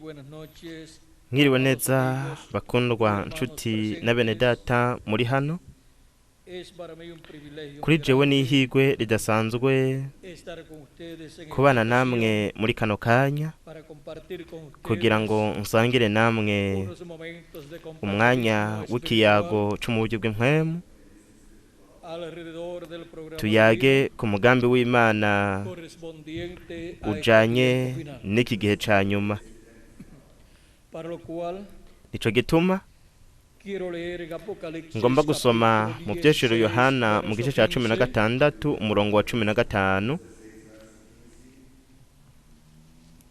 Buenas noches. Mwiriwe neza bakundwa nshuti na bene data muri hano. Es para mí un privilegio Kuri muy jewe grande n'ihigwe ridasanzwe estar con ustedes en kubana esta ocasión namwe muri kano kanya para compartir con kugira ustedes ngo nsangire namwe unos momentos de umwanya compañerismo w'ikiyago espiritual co mu buryo bw'impwemu, alrededor del programa tuyage ku mugambi w'Imana divino correspondiente a este ujanye tiempo final. n'iki gihe ca nyuma. Para lo cual Nico gituma quiero leer en Apocalipsis ngomba gusoma capítulo mu vyeshuro 16, Yohana mu gice verso ca cumi na 15, gatandatu umurongo wa 15,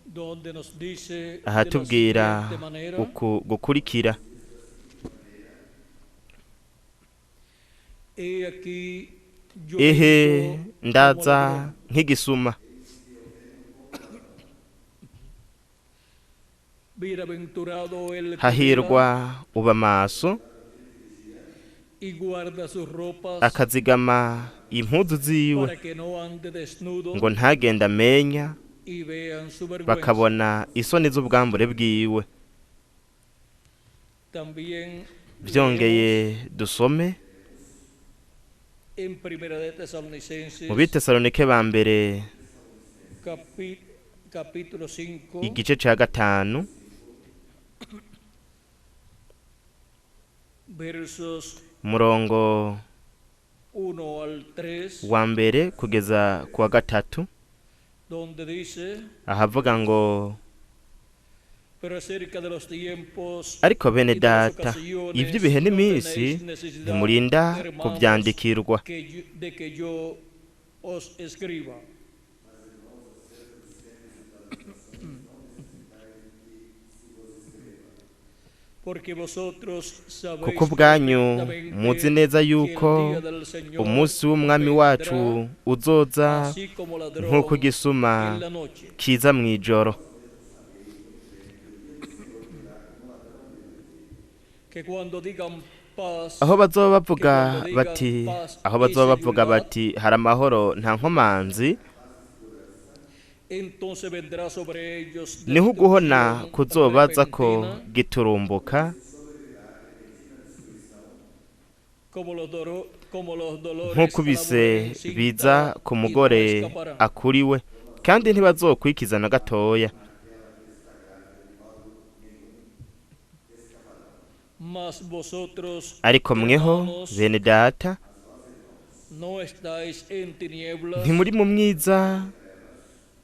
donde nos dice de la ahatubwira siguiente manera: uku gukurikira: He aquí yo Ehe, vengo como ndaza ladrón. nk'igisuma. Bienaventurado el que vela Hahirwa uba maso y guarda sus ropas akazigama impuzu ziwe, para que no ande desnudo ngo ntagende amenya y vean su vergüenza. bakabona isoni z'ubwambure bwiwe. También Vyongeye leemos dusome en Primera de mu Tesalonicenses Bitesalonike ba mbere capítulo 5, igice ca 5, versos umurongo 1 al 3, wa mbere kugeza ku wa 3, donde dice: ahavuga ngo: Pero acerca de los tiempos Ariko bene y de las data, ocasiones ivy'ibihe no n'iminsi tenéis necesidad, ntimurinda hermanos, kuvyandikirwa, de que yo os escriba. Porque vosotros sabéis kuko ubwanyu perfectamente muzi neza que el yuko día del Señor umunsi w'umwami vendrá wacu uzoza así como ladrón nk'uko igisuma en la noche. kiza mw'ijoro. Que cuando digan paz, Aho bazoba que bavuga cuando digan bati, paz aho y bazoba bavuga seguridad, bati hari amahoro nta nkomanzi, entonces vendrá sobre ellos niho uguhona destrucción kuzobaza ko repentina, giturumbuka como los, como los dolores nk'uko a la mujer ibise encinta, biza ku y no mugore escaparán. akuriwe, kandi ntibazokwikiza na gatoya. Mas vosotros, Ariko mweho hermanos, bene data, no estáis en tinieblas ntimuri mu mwiza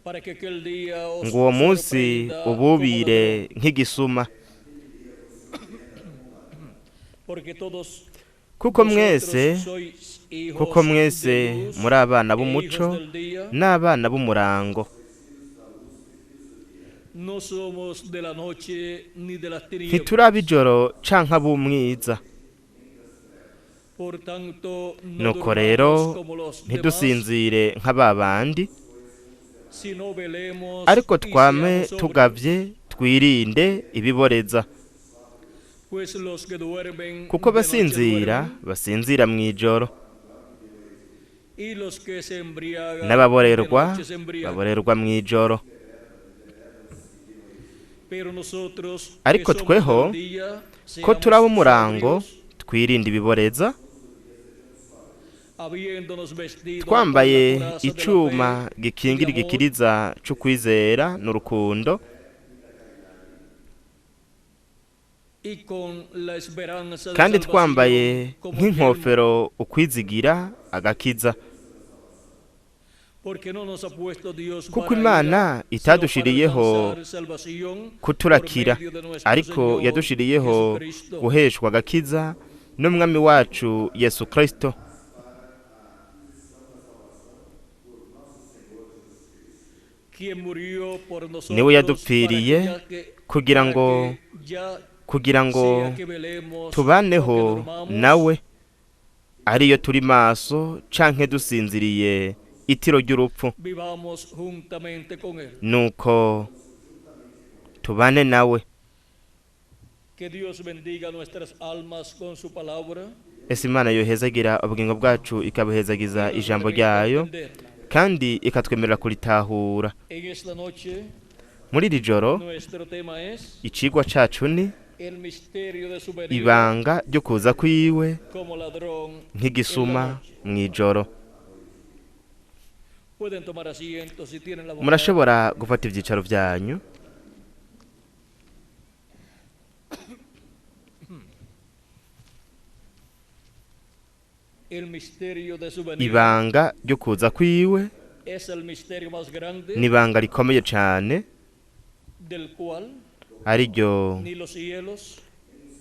para que aquel día os ngo uwo munsi sorprenda como ububire ladrón, nk'igisuma, porque todos kuko vosotros mwese sois kuko hijos de mwese luz muri abana e hijos b'umuco del día. n'abana b'umurango. No somos de la noche ni de las Ntituri tinieblas. ab'ijoro canke ab'umwiza. Por tanto, no Nuko rero durmamos como los demás, ntidusinzire nka ba bandi, sino velemos ariko y twame seamos sobrios. tugavye twirinde ibiboreza, Pues los que duermen kuko de noche basinzira duermen, basinzira mw'ijoro, y los que se embriagan de n'ababorerwa noche se embriagan. baborerwa mw'ijoro. Pero nosotros que Ariko somos tweho del día, ko turi seamos ab'umurango, sobrios, twirinde ibiboreza, habiéndonos vestido con la twambaye coraza de la icuma fe y gikingira de amor, igikiriza c'ukwizera n'urukundo, y con la esperanza de kandi salvación twambaye como yelmo. nk'inkofero ukwizigira agakiza, Porque no nos ha puesto Dios kuko para ira, Imana sino para itadushiriyeho alcanzar salvación por kuturakira, medio de nuestro ariko Señor yadushiriyeho Jesucristo, guheshwa agakiza n'umwami wacu Yesu Kristo, quien murió por niwe nosotros para que yadupfiriye ya que kugira para ngo que ya kugira ngo sea que velemos o que tubaneho durmamos, nawe, ariyo turi maso canke dusinziriye itiro ry'urupfu, vivamos juntamente con él. nuko tubane nawe. Que Dios bendiga nuestras almas con su palabra Ese Imana yohezagira ubugingo bwacu ikabuhezagiza y nos ijambo permita ryayo entenderla. kandi ikatwemerera kuritahura. En esta noche Muri iri joro nuestro tema es icigwa cacu ni el misterio de su venida ibanga ryo kuza kwiwe como ladrón. nk'igisuma mw'ijoro. Pueden tomar asiento si tienen la bondad. Murashobora gufata ivyicaro vyanyu. El misterio de su venida Ibanga ryo kuza kwiwe es el misterio más grande ni ibanga rikomeye cane, del cual ariryo ni los cielos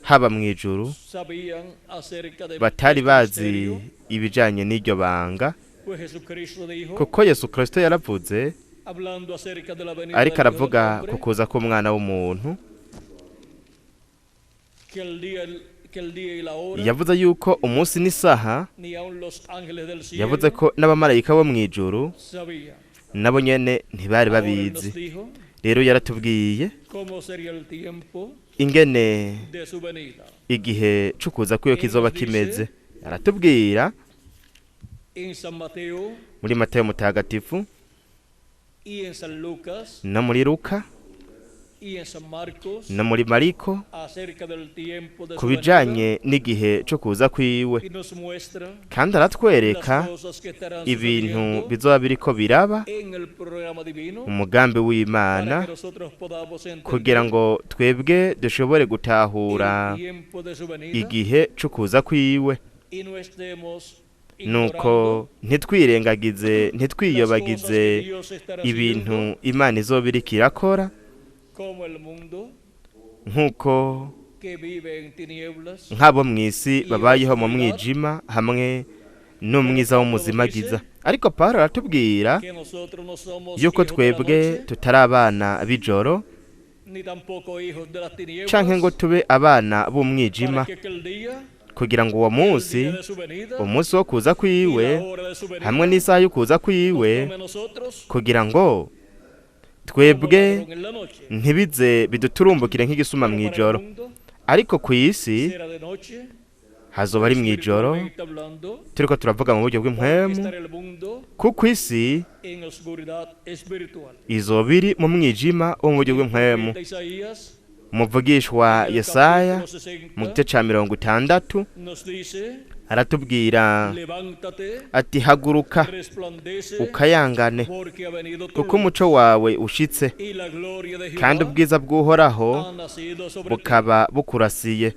haba mw'ijuru sabían acerca de batari este bazi misterio, ibijanye n'iryo banga, pues Jesucristo dijo, kuko Yesu Kristo yaravuze hablando acerca de la venida ariko del Hijo del aravuga Hombre, ku kuza k'umwana w'umuntu, que el día y la hora yavuze yuko umunsi n'isaha, ni aun los ángeles del yavuze cielo ko n'abamarayika bo mw'ijuru sabían. nabo nyene ntibari Ahora él nos babizi. dijo Rero yaratubwiye cómo sería el tiempo ingene de su venida. igihe c'ukuza kwiwe kizoba kimeze. Aratubwira En San Mateo muri Matayo mutagatifu y en San Lucas no muri Luka y en San Marcos no muri Mariko acerca del tiempo de ku su venida bijanye n'igihe co kuza kwiwe, y nos muestra kandi aratwereka las cosas que estarán ibintu sucediendo bizoba biriko biraba, en el programa divino umugambi para w'Imana, que nosotros podamos kugira entender ngo twebwe dushobore gutahura el tiempo de su venida igihe co kuza kwiwe, y no estemos nuko ignorando ntitwirengagize, las cosas ntitwiyobagize que Dios estará ibintu haciendo Imana izoba iriko irakora, como el mundo nk'uko que vive en tinieblas nk'abo mw'isi babayeho mu mwijima hamwe n'umwiza w'umuzimagiza. Ariko Pawulo aratubwira que nosotros no somos yuko hijos de la twebwe noche tutari abana b'ijoro ni tampoco hijos de las canke ngo tinieblas tube abana b'umwijima, para que aquel día, kugira ngo uwo el munsi, día de su venida umunsi wo kuza y kwiwe la hora de su venida hamwe n'isaha yo kuza kwiwe, tome nosotros kugira ngo como twebwe ladrón en la noche. ntibize biduturumbukire nk'igisuma Pero para el mw'ijoro. mundo Ariko ku isi será de noche, hazoba ari mw'ijoro, espiritualmente hablando, turiko turavuga mu buryo porque bw'impwemu, estará el mundo kuko isi en oscuridad espiritual. izoba iri mu mwijima wo mu buryo El bw'impwemu. profeta Isaías, Umuvugishwa en el Yesaya capítulo mu 60, gice ca 60 nos dice: aratubwira levántate, ati haguruka resplandece, ukayangane, porque ha venido tu kuko luz, umuco wawe ushitse, y la gloria de kandi Jehová ubwiza bw'Uhoraho ha nacido sobre ti. bukaba bukurasiye.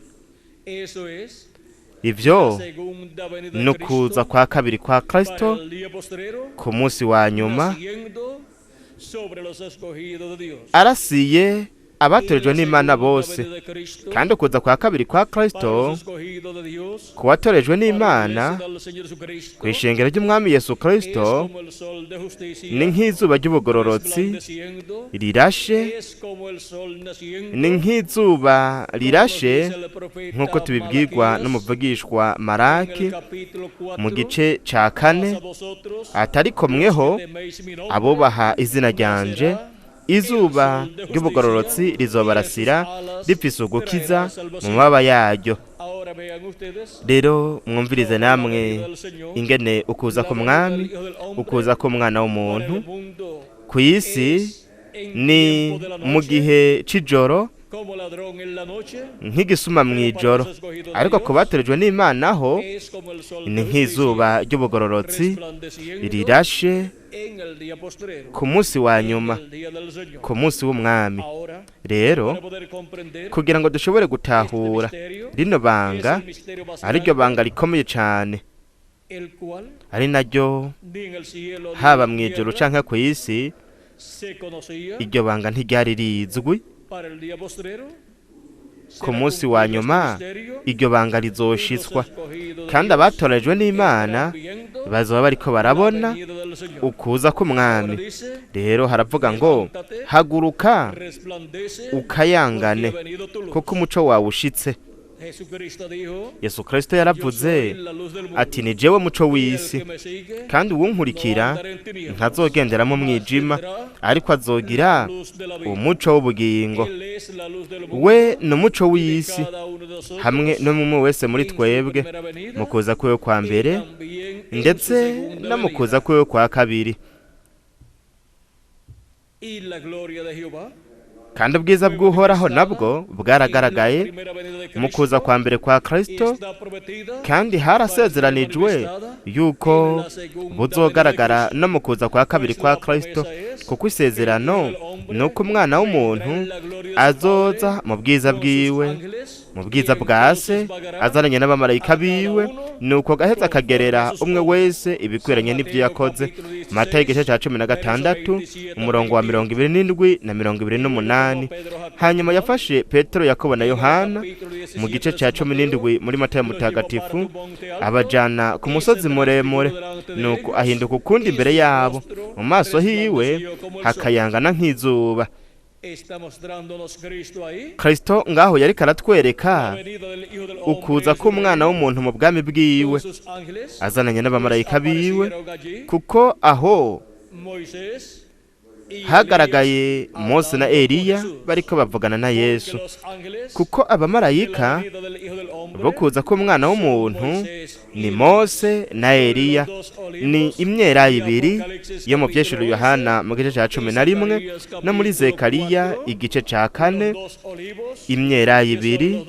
Eso es Ivyo la segunda venida ni de ukuza Cristo kwa kabiri kwa para Kristo el día postrero, ku munsi wa nyuma, naciendo sobre los escogidos de Dios. arasiye Y abatorejwe la n'Imana segunda bose. venida de Cristo Kandi ukuza kwa kabiri kwa para Kristo los escogidos de Dios, ku batorejwe para la n'Imana, iglesia del Señor Jesucristo, kw'ishengero ry'Umwami Yesu es Kristo, como el sol de justicia ni nk'izuba ry'ubugororotsi resplandeciendo, rirashe, es como el sol naciendo, ni nk'izuba como nos rirashe, dice el profeta nk'uko tubibwirwa Malaquías n'umuvugishwa en el Maraki capítulo mu 4, gice ca 4, mas a vosotros, atariko mweho los que teméis mi nombre, abubaha izina ryanje, nacerá izuba el sol de ry'ubugororotsi justicia, y en sus rizobarasira alas rifise ugukiza traerá mu salvación. mababa yaryo. Ahora vean ustedes Rero mwumvirize cómo la namwe venida del Señor, ingene ukuza la venida del k'umwami, Hijo del Hombre ukuza k'umwana para w'umuntu el mundo ku isi es en ni tiempo de la mu noche, gihe c'ijoro como ladrón en la noche, nk'igisuma pero para mw'ijoro. los escogidos de Ariko ku Dios batorejwe n'Imana ho es como el sol ni de nk'izuba justicia ry'ubugororotsi resplandeciendo rirashe en el día postrero, ku munsi wa en nyuma, el día del Señor. ku munsi w'umwami. Ahora, Rero para poder comprender kugira ngo dushobore este gutahura misterio, rino que es banga, el misterio más ariryo grande, banga rikomeye cane, el cual ari naryo ni en el cielo ni en haba la mw'ijuru tierra canke kw'isi se conocía, iryo banga ntiryari rizwi. para el día postrero Ku será munsi wa cumplido este nyuma misterio iryo banga y los rizoshitswa, escogidos de kandi Dios abatorejwe n'Imana estarán viendo bazoba bariko la barabona venida del Señor. ukuza Ahora k'umwami. dice: Rero haravuga ngo levántate, haguruka resplandece, porque ukayangane, ha venido tu luz. kuko umuco wawe ushitse. Jesucristo dijo: Yesu Kristo yo yaravuze soy la luz del mundo, ati ni jewe muco y el w'isi, que me sigue kandi no uwunkurikira andará en tinieblas, ntazogendera mu mas mwijima, tendrá ariko azogira la luz de la vida. umuco w'ubugingo. Él es la luz del We mundo ni umuco y de w'isi cada uno de nosotros hamwe n'umwe wese muri en su twebwe primera venida mu kuza kwiwe kwa y mbere también en su ndetse segunda no mu venida. kuza kwiwe kwa kabiri. Kandi ubwiza bw'Uhoraho nabwo bwaragaragaye mu kuza kwa mbere kwa Kristo, kandi harasezeranijwe yuko buzogaragara no mu kuza kwa kabiri kwa Kristo, kuko isezerano ni uko Umwana w'umuntu azoza mu bwiza bwiwe, mu bwiza bwa Se, azananye n'abamarayika biwe, nuko gaheza akagerera umwe wese ibikwiranye n'ibyo yakoze. Matayo igice cya 16, umurongo wa 27 na 28. Hanyuma yafashe Petero, Yakobo na Yohana mu gice cya 17 muri Matayo mutagatifu, abajana ku musozi muremure, nuko ahinduka ukundi imbere yabo, mu maso hiwe hakayangana nk'izuba. Kristo ngaho yariko aratwereka ukuza k'Umwana w'umuntu mu bwami bwiwe, azananye n'abamarayika biwe, kuko aho hagaragaye Mose na Eliya bariko bavugana na Yesu, kuko abamarayika bo kuza k'Umwana w'umuntu ni Mose na Eliya, ni imyelayo ibiri yo mu Vyeshuro Yohana mu gice ca 11 no muri Zekariya igice ca 4, imyelayo ibiri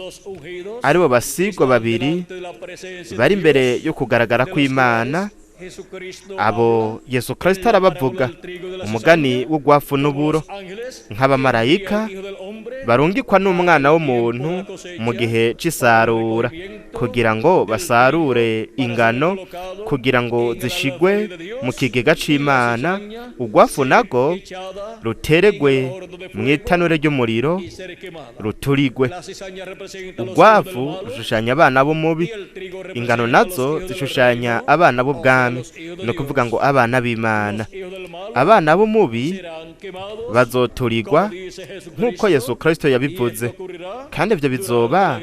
aribo basigwa babiri bari imbere yo kugaragara kw'Imana. Abo Yesu Kristo arabavuga umugani w'ugwafu n'uburo nk'abamarayika barungikwa n'Umwana w'umuntu mu gihe c'isarura, kugira ngo basarure ingano, kugira ngo zishigwe mu kigega c'Imana, ugwafu nago ruteregwe mu itanure ry'umuriro ruturigwe. Ugwafu rushushanya abana b'umubi, ingano nazo zishushanya abana b'ubwami, ni ukuvuga ngo abana b'Imana. Abana b'umubi bazoturigwa nk'uko Yesu Kristo yabivuze, kandi ibyo bizoba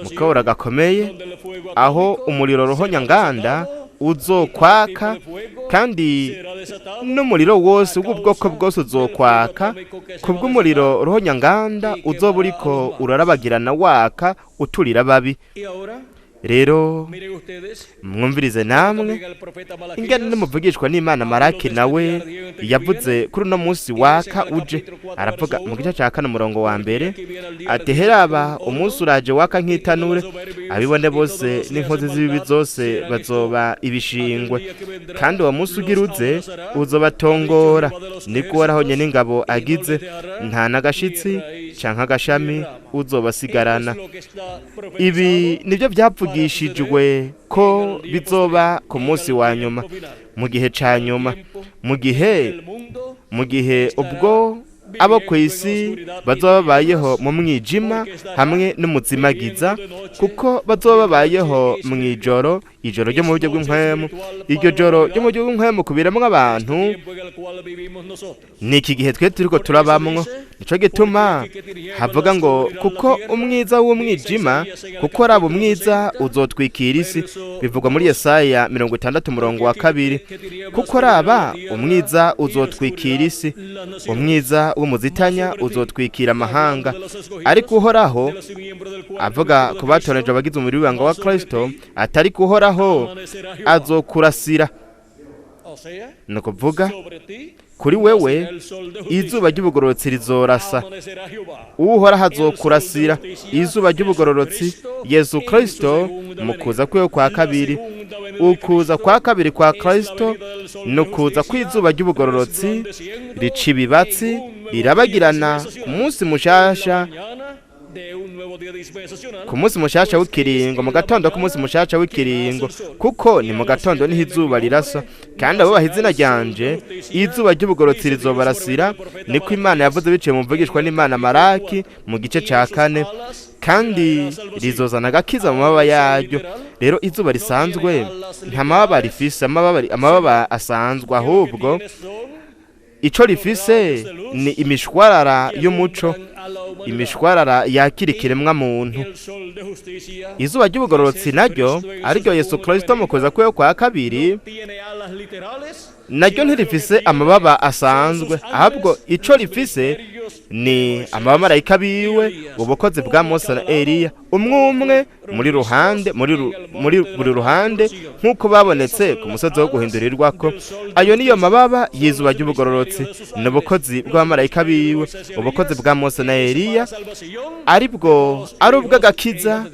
mu kabura gakomeye, aho umuriro ruhonyanganda uzokwaka, kandi n'umuriro wose w'ubwoko bwose uzokwaka kubw'umuriro ruhonyanganda uzoba uriko urarabagirana waka uturira babi. Rero mwumvirize namwe ingene n'umuvugishwa n'Imana Maraki nawe yavuze kuri uno munsi waka uje. Aravuga mu gice cya 4 umurongo wa 1 ati: heraba umunsi uraje waka nk'itanure, abibone bose n'inkozi z'ibibi zose bazoba ibishingwe, kandi uwo munsi ugira uze uzobatongora, niko Uhoraho n'ingabo agize, nta n'agashitsi canke agashami uzobasigarana. Ibi nibyo byavugishijwe ko bizoba ku munsi wa nyuma, mu gihe ca nyuma, mu gihe ubwo abo ku isi bazoba babayeho mu mwijima hamwe n'umuzimagiza, kuko bazoba babayeho mu ijoro, ijoro ryo mu buryo bw'impwemu. Iryo joro ryo mu buryo bw'impwemu kubiramwo abantu ni iki gihe twe turiko turabamwo. Nico gituma havuga ngo kuko umwiza w'umwijima, kuko araba umwiza uzotwikira isi, bivugwa muri Yesaya 60 umurongo wa 2. Kuko araba umwiza uzotwikira isi, umwiza w'umuzitanya uzotwikira amahanga. Ariko Uhoraho avuga ku batoranije abagize umubiri w'ibanga wa Kristo, atari Uhoraho azokurasira, ni ukuvuga kuri wewe izuba ry'ubugororotsi rizorasa. Uhoraho azokurasira izuba ry'ubugororotsi, Yesu Kristo mu kuza kwiwe kwa kabiri. Ukuza kwa kabiri kwa Kristo ni ukuza kw'izuba ry'ubugororotsi rica ibibatsi rirabagirana ku munsi mushasha, ku munsi mushasha w'ikiringo, mu gatondo k'umunsi mushasha w'ikiringo, kuko ni mu gatondo niho izuba rirasa. Kandi abubaha izina ryanje izuba ry'ubugororotsi rizobarasira, niko Imana yavuze biciye mu mvugishwa n'Imana Maraki mu gice ca 4, kandi rizozana agakiza mu mababa yaryo. Rero izuba risanzwe nta mababa rifise, amababa asanzwe, ahubwo ico rifise ni imishwarara y'umuco, imishwarara yakira ikiremwa muntu. Izuba ry'ubugororotsi naryo ariryo Yesu Kristo mu kuza kwiwe kwa kabiri Naryo ntirifise amababa asanzwe, ahubwo ico rifise ni amabamarayika biwe, ubukozi bwa Mose na Eliya, umwe umwe muri ruhande muri buri ruhande, nk'uko babonetse ku musozi wo guhindurirwako. Ayo niyo mababa y'izuba ry'ubugororotsi, ni ubukozi bw'abamarayika biwe, ubukozi bwa Mose na Eliya, aribwo ari ubw'agakiza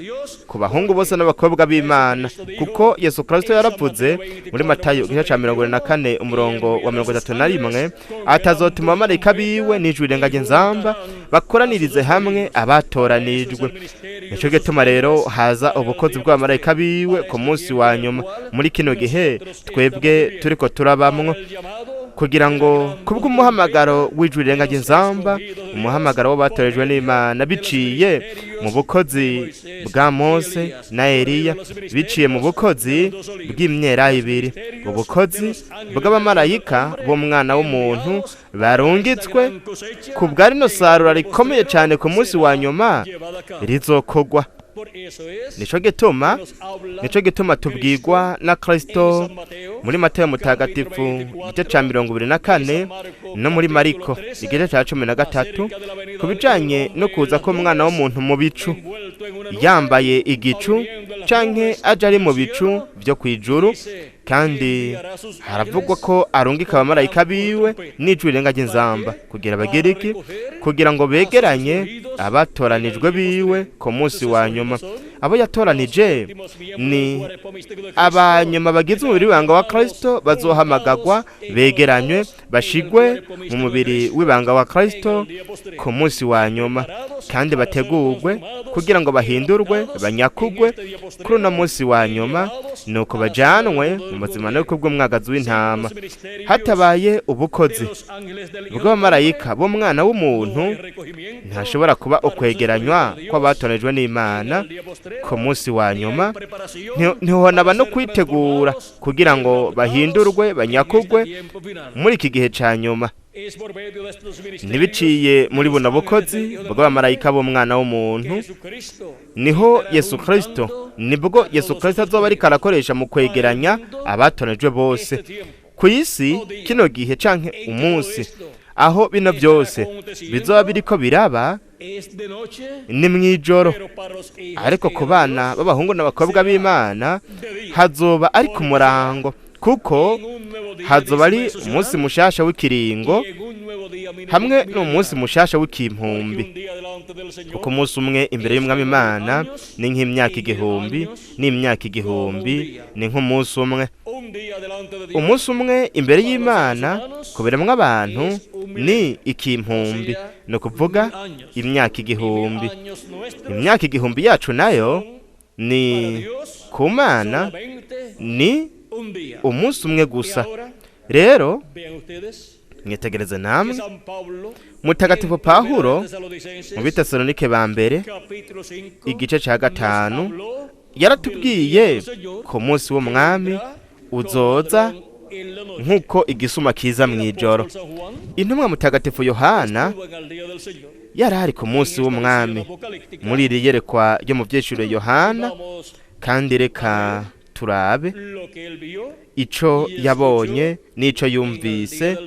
ku bahungu bose n'abakobwa b'Imana, kuko Yesu Kristo yaravuze muri Matayo igice ca 44 umurongo wa 31 atazotuma abamarayika biwe n'ijwi rirengaje inzamba bakoranirize hamwe abatoranijwe. Nico gituma rero haza ubukozi bw'abamarayika biwe ku munsi wa nyuma, muri kino gihe twebwe turiko turabamwo, kugira ngo kubw'umuhamagaro w'ijwi rirengaje inzamba, umuhamagaro w'abatorejwe n'Imana biciye mu bukozi bwa Mose na Eliya, biciye mu bukozi bw'imyera ibiri, ubukozi bw'abamarayika b'umwana w'umuntu barungitswe ku bwa rino sarura rikomeye cyane ku munsi wa nyuma rizokogwa. Nico gituma tubwirwa na Kristo muri Matayo mutagatifu igice ca 24 no muri Mariko igice ca 13 ku bijanye no kuza k'umwana w'umuntu mu bicu, yambaye igicu canke aje ari mu bicu vyo kwijuru, kandi haravugwa ko arungika abamarayika biwe n'ijwi rirenga ry'inzamba kugira bagire iki? Kugira ngo begeranye abatoranijwe biwe ku munsi wa nyuma. Abo yatoranije ni abanyuma bagize umubiri w'ibanga wa Kristo, bazohamagagwa begeranywe bashigwe mu mubiri w'ibanga wa Kristo ku munsi wa nyuma, kandi bategurwe kugira ngo bahindurwe banyakugwe kuri uno munsi wa nyuma, nuko bajanwe mu buzima no kubw'umwagazi w'intama. Hatabaye ubukozi bw'abamarayika b'umwana w'umuntu, ntashobora kuba ukwegeranywa kw'abatoranijwe n'Imana ku munsi wa nyuma, ntihonaba no kwitegura kugira ngo bahindurwe banyakugwe muri iki gihe ca nyuma. Ntibiciye muri buno bukozi bw'abamarayika b'umwana w'umuntu, niho Yesu Kristo, nibwo Yesu Kristo azoba ariko arakoresha mu kwegeranya abatoranijwe bose ku isi kino gihe canke umunsi aho bino byose bizoba biriko biraba. Ni mw'ijoro, ariko ku bana b'abahungu n'abakobwa b'Imana hazoba ari ku murango, kuko hazoba ari umunsi mushasha w'ikiringo hamwe n'umunsi mushasha w'ikimpumbi, kuko umunsi umwe imbere y'umwami Imana ni nk'imyaka 1000, n'imyaka 1000 ni nk'umunsi umwe. Umunsi umwe imbere y'Imana ku biremwa abantu ni ikimpumbi, ni ukuvuga imyaka 1000. Imyaka 1000 yacu nayo ni ku Mana ni umunsi umwe gusa. Rero mwitegereze namwe mutagatifu Pawulo mu Bitesalonike ba mbere igice cya 5 yaratubwiye ku munsi w'umwami uzoza nk'uko igisuma kiza mu ijoro. Intumwa mutagatifu Yohana yari ari ku munsi w'umwami muri iri yerekwa ryo mu byiciro Yohana, kandi reka turabe ico yabonye n'ico yumvise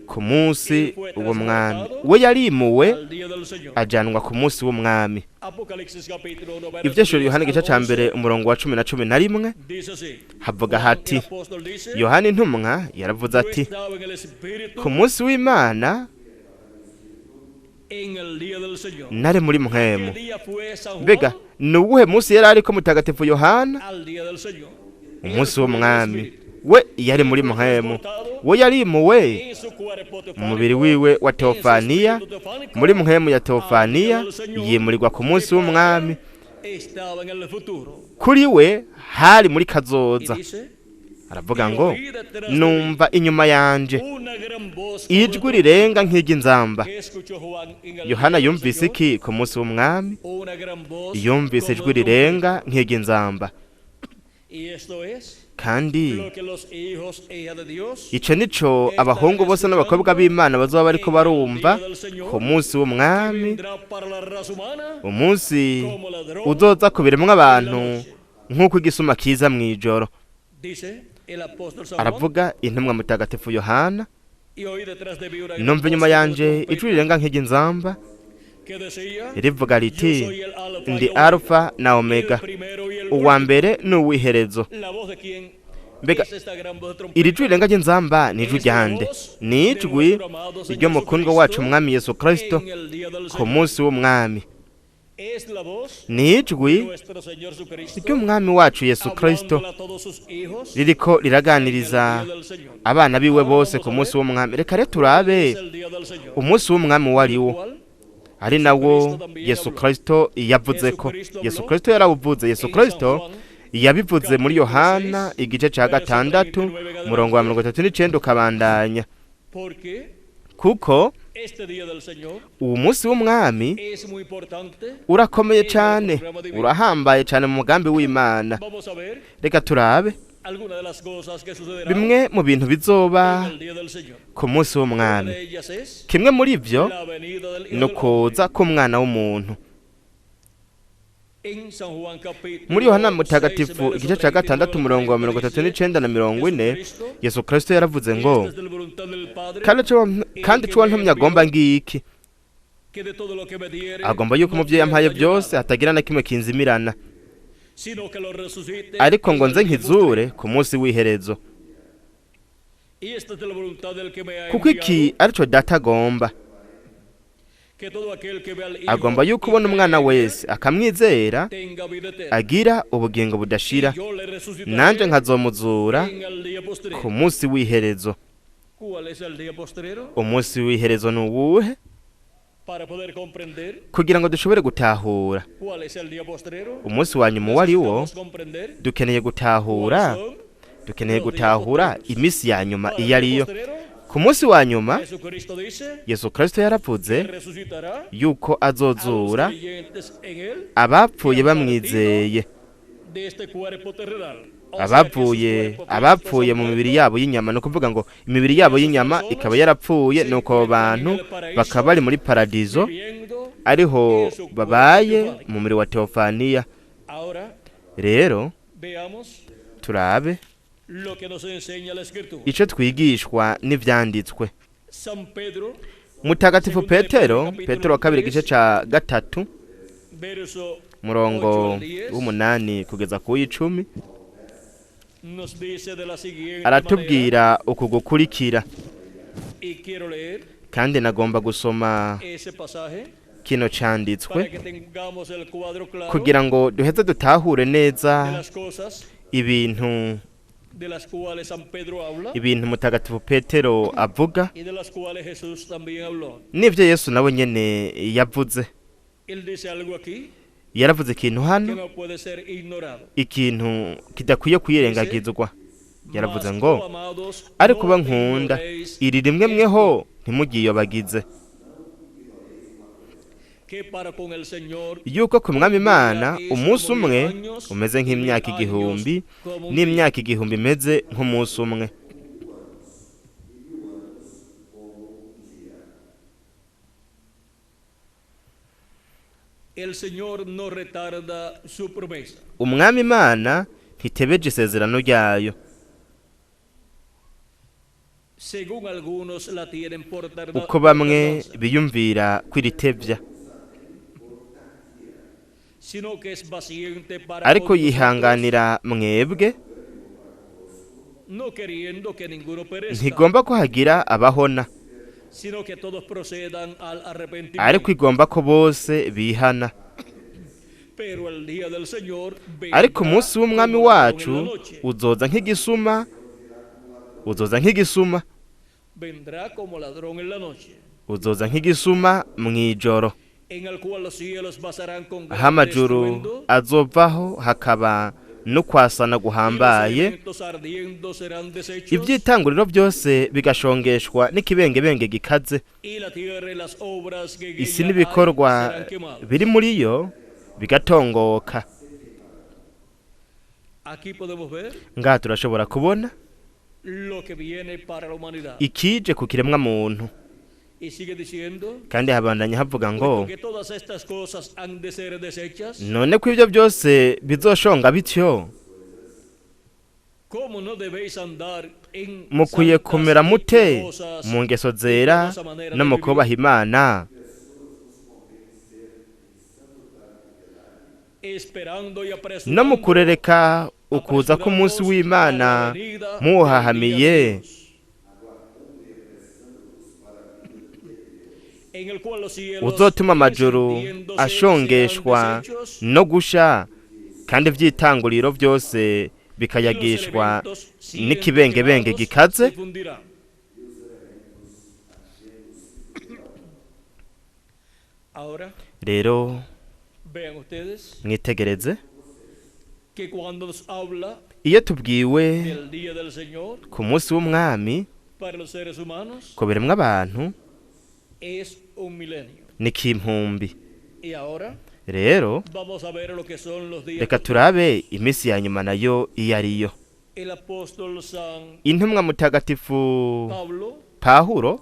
ku munsi w'umwami. We yarimuwe ajanwa ku munsi w'umwami. Ivyeshuri Yohana igice ca 1 umurongo wa 10 na 11 havuga hati: Yohana intumwa yaravuze ati: "Ku munsi w'Imana nari muri mpwemu." Mbega ni uwuhe munsi yari ariko mutagatifu Yohana? Umunsi w'umwami. We yari muri mpwemu, we yarimuwe mu mubiri wiwe wa teofaniya, muri mpwemu ya teofaniya, yimurirwa ku munsi w'umwami. Kuri we hari muri kazoza. Aravuga ngo: "Numva inyuma yanje ijwi rirenga nk'iry'inzamba." Yohana yumvise iki ku munsi w'umwami? Yumvise ijwi rirenga nk'iry'inzamba. Kandi ico nico abahungu bose n'abakobwa b'Imana bazoba bariko barumva ku munsi w'umwami, umunsi uzoza ku biremwa abantu nk'uko igisuma kiza mw'ijoro. El apóstol San Juan, Aravuga intumwa mutagatifu Yohana. y oí detrás de mí una gran Numva voz inyuma como de yanje trompeta ijwi rirenga nk'iry'inzamba que decía, rivuga Yo riti: soy el Alfa y ndi Omega, Alfa na Omega, el primero y el uwa último. mbere n'uw'iherezo. La voz de quien Mbega es esta gran voz de trompeta? iri jwi rirenga ry'inzamba ni ijwi ryande? Ni ijwi ry'umukundwa wacu umwami Yesu Kristo En el día del ku Señor. munsi w'umwami. Es la voz Ni de ijwi nuestro Señor Jesucristo ry'umwami wacu Yesu Kristo hablándole a todos sus hijos ririko en el riraganiriza día del Señor. abana biwe bose ku munsi w'umwami. Reka rero turabe Es el día del Señor. umunsi w'umwami uwo ari wo, ¿Cuál? ari nawo Yesu Kristo yavuze ko. Yesu Kristo yarawuvuze. Yesu Kristo yabivuze muri Yohana igice ca 6 umurongo wa 39 ukabandanya. Porque Kuko este día del Señor uwo munsi w'umwami es muy importante. urakomeye cane, urahambaye cane mu mugambi w'Imana. Vamos a ver Reka turabe algunas de las cosas que sucederán bimwe mu bintu bizoba en el día del Señor. ku munsi Una w'umwami. de ellas es Kimwe muri ivyo la venida del Hijo ni del ukuza Hombre. k'umwana w'umuntu. En San Juan capítulo Muri Yohana 6, mutagatifu verso igice ca 39 6 umurongo wa 39 na 40, Jesucristo, Yesu Kristo yaravuze ngo: esta es la voluntad del Padre, kandi ico wantumye agomba ngiki, que de todo lo que me diere, agomba yuko no umuvyeyi ampaye pierda yo byose nada, hatagira na kimwe kinzimirana, sino que lo resucite ariko ngo en nze el día nkizure ku munsi w'iherezo. Y esta es la voluntad del que me ha Kuko iki enviado, arico data agomba, que todo aquel que ve al Hijo agomba yuko y ubona cree umwana en él, wese akamwizera tenga vida eterna. agira ubugingo budashira, Y yo le resucitaré nanje nkazomuzura en el día postrero. ku munsi w'iherezo. ¿Cuál es el día postrero? Umunsi w'iherezo ni uwuhe? Para poder comprender Kugira ngo dushobore gutahura cuál es el día postrero, umunsi wa nyuma uwo ari wo, necesitamos comprender dukeneye gutahura cuáles son dukeneye gutahura iminsi ya nyuma Para el iyo día ariyo. postrero, Ku munsi wa nyuma Jesucristo dice Yesu Kristo yaravuze que resucitará yuko a los azozura creyentes en él abapfuye bamwizeye, de este cuerpo terrenal. O sea que sus abapfuye cuerpos abapfuye físicos mu han mibiri muerto, yabo y'inyama. Ni ukuvuga ngo imibiri yabo y'inyama ikaba yarapfuye, nuko abo bantu bakaba bari muri paradizo, viviendo ariho babaye mu mubiri wa teofaniya. Ahora Rero veamos turabe lo que nos enseña la Escritura. ico twigishwa n'ivyanditswe. San Pedro, Mutagatifu Petero, Petero wa kabiri igice ca 3 verso murongo 8 al 10, w'8 kugeza ku w'10, nos dice de la siguiente manera, aratubwira uku gukurikira. y quiero leer Kandi nagomba gusoma ese pasaje kino canditswe para que tengamos el cuadro claro kugira ngo duheze dutahure de neza las cosas ibintu de las cuales San Pedro habla ibintu mutagatifu Petero avuga y de las cuales Jesús también habló. n'ivyo Yesu nawe nyene yavuze. Él dice algo aquí Yaravuze ikintu que hano, no puede ser ignorado. ikintu kidakwiye kwirengagizwa. Yaravuze Mas, ngo: oh, amados, ariko no ba nkunda, ignoréis iri rimwe mweho ntimugiyobagize, que para con el Señor yuko ku mwami Imana umunsi umwe umeze nk'imyaka 1000, n'imyaka 1000 imeze nk'umunsi umwe. el Señor no retarda su promesa. Umwami Imana ntitebeje isezerano ryayo, Según algunos la tienen por uko bamwe tardanza, biyumvira kwiritevya, sino que es paciente para ariko con nosotros, yihanganira mwebwe, no queriendo que ninguno perezca, ntigomba ko hagira abahona, sino que todos procedan al arrepentimiento. ariko igomba ko bose bihana. Pero el día del Señor vendrá Ariko umunsi w'umwami como ladrón wacu en la noche. uzoza nk'igisuma, uzoza nk'igisuma, Vendrá como ladrón en la noche, uzoza nk'igisuma mw'ijoro, en el cual los cielos pasarán con aho gran amajuru estruendo, azovaho hakaba no kwasana y los guhambaye, elementos ardiendo serán deshechos, ibyitanguriro byose bigashongeshwa n'ikibengebenge gikaze, y la tierra y las obras que en isi ella hay n'ibikorwa serán quemadas. biri muri yo bigatongoka. Aquí podemos ver Ngaha turashobora kubona lo que viene para la humanidad. ikije ku kiremwa muntu. Y sigue diciendo Kandi habandanya havuga ngo: que todas estas cosas han de ser desechas, none ko ibyo byose bizoshonga bityo, ¿Cómo no debéis andar en Mukwiye santas kumera y mute piadosas mu ngeso zera y piadosa manera no de mu vivir? kubaha Imana, Esperando y no mu apresurando kurereka ukuza k'umunsi apresurándoos a w'Imana la venida del día de muwuhahamiye, Dios, en el cual los cielos uzotuma amajuru encendiéndose ashongeshwa serán deshechos no gusha, kandi ivyitanguriro byose y los bikayagishwa elementos siendo n'ikibengebenge quemados gikaze. se fundirán. Ahora Rero vean ustedes mwitegereze, que cuando nos habla iyo tubwiwe del día del Señor ku munsi w'umwami para los seres humanos ko biremwa abantu es un milenio. ni kimpumbi. Y ahora Rero vamos a ver lo que son los días. reka turabe iminsi ya nyuma nayo iyo ariyo. El apóstol San Intumwa mutagatifu Pablo Pawulo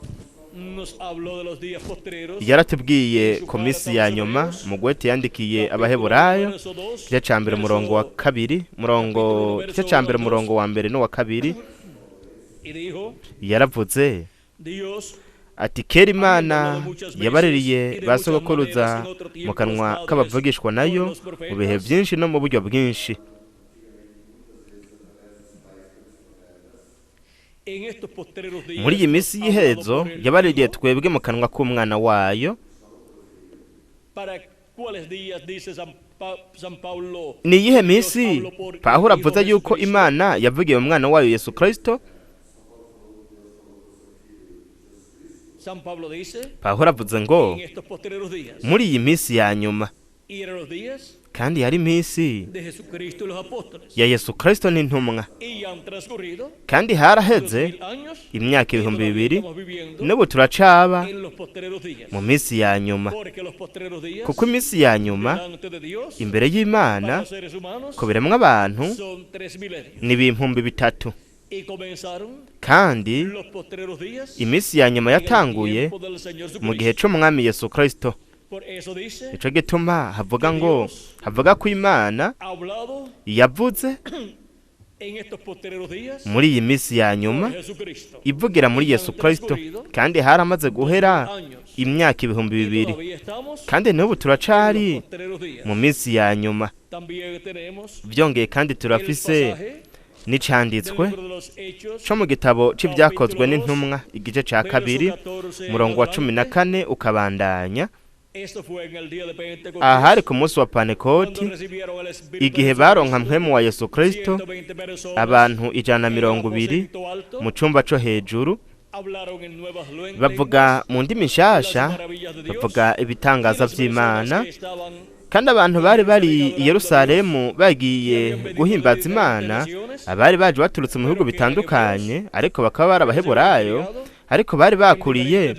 nos habló de los días postreros. yaratubwiye ku minsi ya nyuma mu gwete yandikiye Abaheburayo, Verso 2, igice ca mbere umurongo wa kabiri, murongo igice ca mbere umurongo wa mbere n'uwa kabiri, y dijo: yaravuze Dios ati: kera Imana yabaririye ba sogokuruza mu kanwa k'abavugishwa nayo mu bihe byinshi no mu buryo bwinshi. En estos postreros días Muri iyi minsi nos ha hablado y'iherezo por el yabaririye Hijo. twebwe mu kanwa k'umwana wayo. ¿Para cuáles días dice San Pablo? Ni iyihe minsi Pawulo avuze yuko Imana yavugiye mu mwana wayo Yesu Kristo? San Pablo dice Pawulo avuze ngo en estos postreros días. muri iyi minsi ya nyuma, Y eran los días kandi yari iminsi de Jesucristo y los apóstoles. ya Yesu Kristo n'intumwa, Y han transcurrido kandi haraheze 2000 años imyaka y ibihumbi todavía bibiri, estamos viviendo n'ubu turacaba en los postreros días. mu minsi ya nyuma, Porque los postreros días kuko iminsi ya nyuma delante de Dios imbere para y'Imana los seres humanos ku biremwa abantu son 3 milenios. ni 3000. Y comenzaron Kandi los postreros días iminsi ya nyuma en el yatanguye tiempo del Señor mu gihe Jesucristo. c'umwami Yesu Kristo. Por eso dice Nico gituma havuga ngo havuga ko Imana ha hablado yavuze en estos postreros días muri iyi minsi ya nyuma por Jesucristo. ivugira muri Yesu Kristo, kandi haramaze guhera Años. imyaka ibihumbi Y bibiri, todavía estamos kandi n'ubu en turacari los postreros días. mu minsi ya nyuma. También tenemos Byongeye kandi el turafise pasaje del n'icanditswe libro de los Hechos, co mu gitabo c'ivyakozwe n'intumwa, igice ca kabiri verso 14 en umurongo wa cumi na adelante. kane ukabandanya. Esto fue en el día de Pentecostés, Ahari ku munsi wa cuando Pantekoti, recibieron el Espíritu igihe de baronka Jesucristo, mpwemu wa Yesu Kristo, 120 personas abantu ijana na en el mirongo ibiri aposento alto mu cumba co hejuru hablaron en nuevas lenguas, bavuga mu ndimi las nshasha, maravillas de Dios, bavuga y ibitangaza las personas vy'Imana. que estaban Kandi abantu bari bari i Yerusalemu bagiye guhimbaza Imana, abari baje baturutse mu bihugu bitandukanye, ariko bakaba bari Abaheburayo, ariko bari bakuriye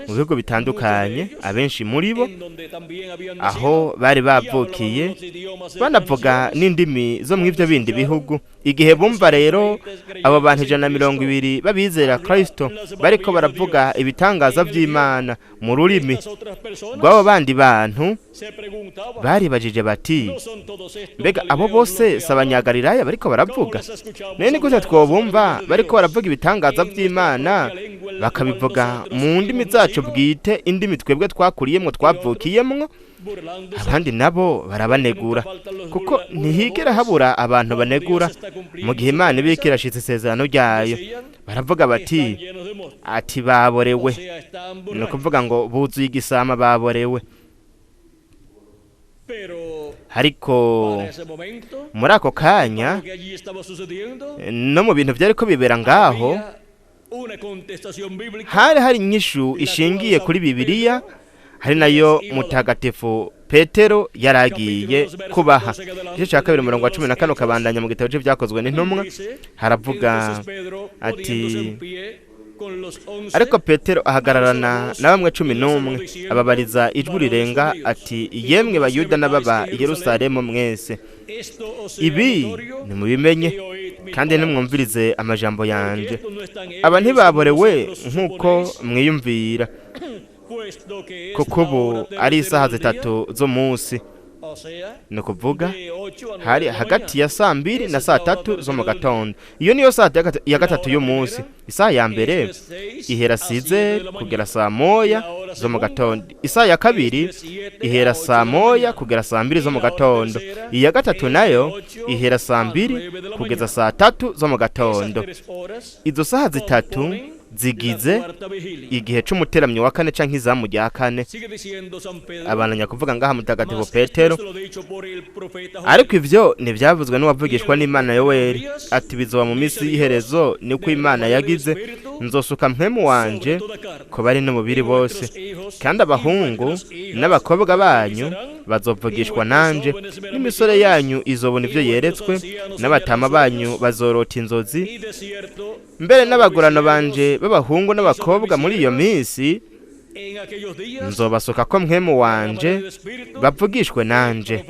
mu bihugu bitandukanye, abenshi muri bo en donde también habían aho nacido, bari y hablaban bavukiye, los idiomas de banavuga otras naciones. n'indimi zo mu ivyo bindi bihugu. Igihe bumva rero abo bantu 120 babizera Kristo bariko baravuga ibitangaza vy'Imana mu rurimi Estas otras personas rw'abo bandi bantu, se preguntaban, baribajije bati: ¿no son todos estos mbega abo galileos los bose que si hablan? Abanyagalilaya bariko ¿Cómo baravuga? les escuchamos None ni gute hablar las twobumva maravillas de bariko Dios baravuga ibitangaza en nuestra vy'Imana propia lengua en la cual bakabivuga nosotros mu ndimi hemos zacu nacido? bwite, indimi twebwe twakuriyemwo twavukiyemwo? Burlándose, Abandi nabo porque barabanegura, nunca faltan los kuko ntihigera burladores habura abantu cuando Dios banegura está mu cumpliendo gihe su Imana iba iriko promesa. irashitsa isezerano ryayo. Decían, Baravuga bati están llenos de mosto, ati o baborewe, sea, están ni borrachos. ukuvuga ngo buzuye igisama, baborewe. Pero Ariko para ese momento, muri ako para kanya lo que allí estaba sucediendo, no mu bintu vyariko bibera ngaho, había una contestación bíblica hari hari inyishu la cual ishingiye San kuri Bibiliya, Pedro hari nayo les iba a dar. mutagatifu Petero yaragiye Capítulo 2, verso kubaha. 14 en Igice adelante ca del kabiri libro umurongo wa de cumi los na kane Hechos ukabandanya mu gitabo c'ivyakozwe n'intumwa, dice: haravuga Entonces Pedro, poniéndose ati: en pie con los 11, ariko Petero alzó la ahagararana voz na bamwe y cumi les habló n'umwe, diciendo: ababariza ijwi Varones rirenga judíos ati: y todos yemwe los que Bayuda habitáis en n'ababa i Jerusalén, Yerusalemu mwese, esto os sea ibi notorio nimubimenye y oíd mis kandi palabras. nimwumvirize amajambo Porque yanje. estos no están Aba ebrios como ntibaborewe vosotros nk'uko suponéis, mwiyumvira, puesto que es kuko la ubu hora ari tercera isaha del día. zitatu z'umunsi. Ni ukuvuga hari hagati ya 2:00 na 3:00 zo mu gatondo. Iyo niyo saa ya gatatu y'umunsi. Isaha ya mbere ihera 6h kugera 1:00 zo mu gatondo. Isaha ya kabiri ihera 1:00 kugera 2:00 zo mu gatondo. Iya gatatu nayo ihera 2:00 kugeza 3:00 zo mu gatondo. Izo saha zitatu zigize igihe c'umuteramyi wa kane canke izamu rya kane. Abananya kuvuga ngaha Mutagatifu Petero: "Ariko ivyo ntivyavuzwe n'uwavugishwa n'Imana Yoweri, ati: Bizoba mu minsi y'iherezo, niko Imana yagize, nzosuka Mpwemu wanje ku bari n'umubiri bose, kandi abahungu n'abakobwa banyu bazovugishwa nanje, n'imisore yanyu izobona ivyo yeretswe, n'abatama banyu bazorota inzozi. Mbere n'abagurano banje b'abahungu n'abakobwa muri iyo minsi nzobasuka ko Mpwemu wanje, bavugishwe nanje."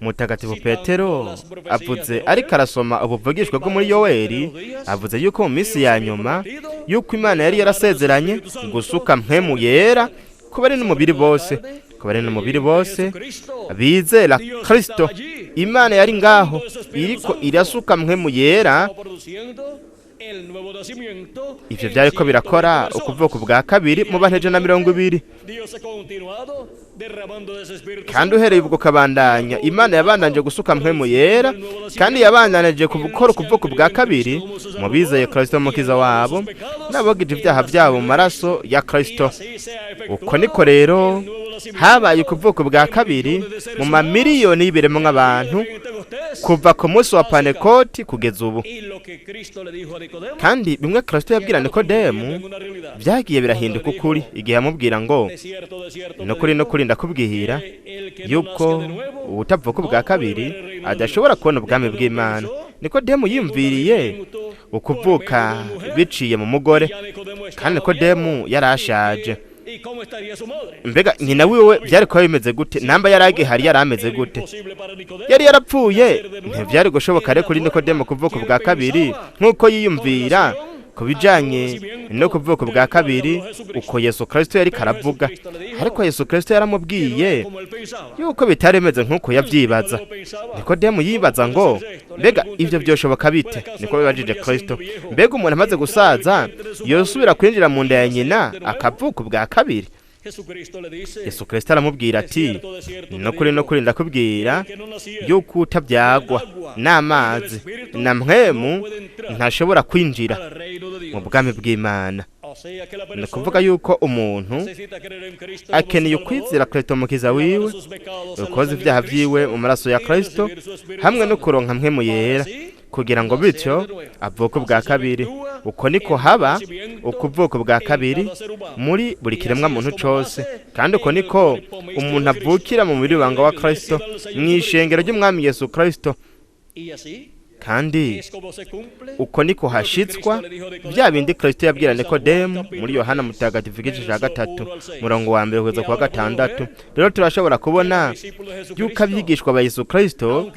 Mutagatifu Petero avuze, ariko arasoma ubuvugishwa bwo muri Yoweri, avuze yuko mu minsi ya nyuma yuko Imana yari yarasezeranye gusuka Mpwemu Yera ku bari n'umubiri bose, ku bari n'umubiri bose bizera Kristo. Imana yari ngaho iriko irasuka Mpwemu Yera. Ivyo vyariko birakora ukuvuka bwa kabiri mu bantu 120. Kandi uhereye ubwo kabandanya, Imana yabandanje gusuka Mpwemu Yera, kandi yabandanije gukora ukuvuka bwa kabiri mu bizeye Kristo mukiza wabo n'abogije ibyaha byabo mu maraso ya Kristo. Uko niko rero habaye ukuvuka bwa kabiri mu mamiliyoni y'ibiremwa abantu kuva ku munsi wa Pantekoti kugeza ubu. Kandi bimwe Kristo yabwira Nikodemu byagiye birahinduka ukuri igihe yamubwira ngo: "Nukuri, nukuri, ndakubwira yuko ubutavuka ubwa kabiri adashobora kubona ubwami bw'Imana." Nikodemu yiyumviriye ukuvuka biciye mu mugore, kandi Nikodemu yarashaje. Mbega nyina wiwe byari kuba bimeze gute? Namba yari agihari, yari ameze gute? Yari yarapfuye. Ntibyari gushoboka rero kuri Nikodemu kuvuka ubwa kabiri nk'uko yiyumvira ku bijanye no kuvuka ubwa kabiri uko Yesu Kristo yari karavuga. Ariko Yesu Kristo yaramubwiye yuko bitari bimeze nk'uko yabyibaza. Nikodemu yibaza ngo: "Mbega ivyo byoshoboka bite?" Niko bibajije Kristo. Mbega umuntu amaze gusaza yosubira kwinjira mu nda ya nyina akavuka ubwa kabiri? Yesu Kristo aramubwira ati: "Nukuri, nukuri, ndakubwira yuko utabyagwa n'amazi na Mpwemu ntashobora kwinjira mu bwami bw'Imana." Ni ukuvuga yuko umuntu akeneye ukwizera Kristo mukiza wiwe, ukoza ibyaha byiwe mu maraso ya Kristo, hamwe no kuronka Mpwemu Yera, kugira ngo bityo avuke ubwa kabiri. Uko niko haba ukuvuka ubwa kabiri muri buri kiremwa muntu cose, kandi uko niko umuntu avukira mu mubiri wanga wa Kristo, mu ishengero ry'Umwami Yesu Kristo. Kandi uko niko hashitswa bya bindi Kristo yabwira Nikodemu muri Yohana Mutagatifu igice cya 3, murongo wa 1 kugeza ku wa 6. Rero turashobora kubona yuko abigishwa ba Yesu Kristo,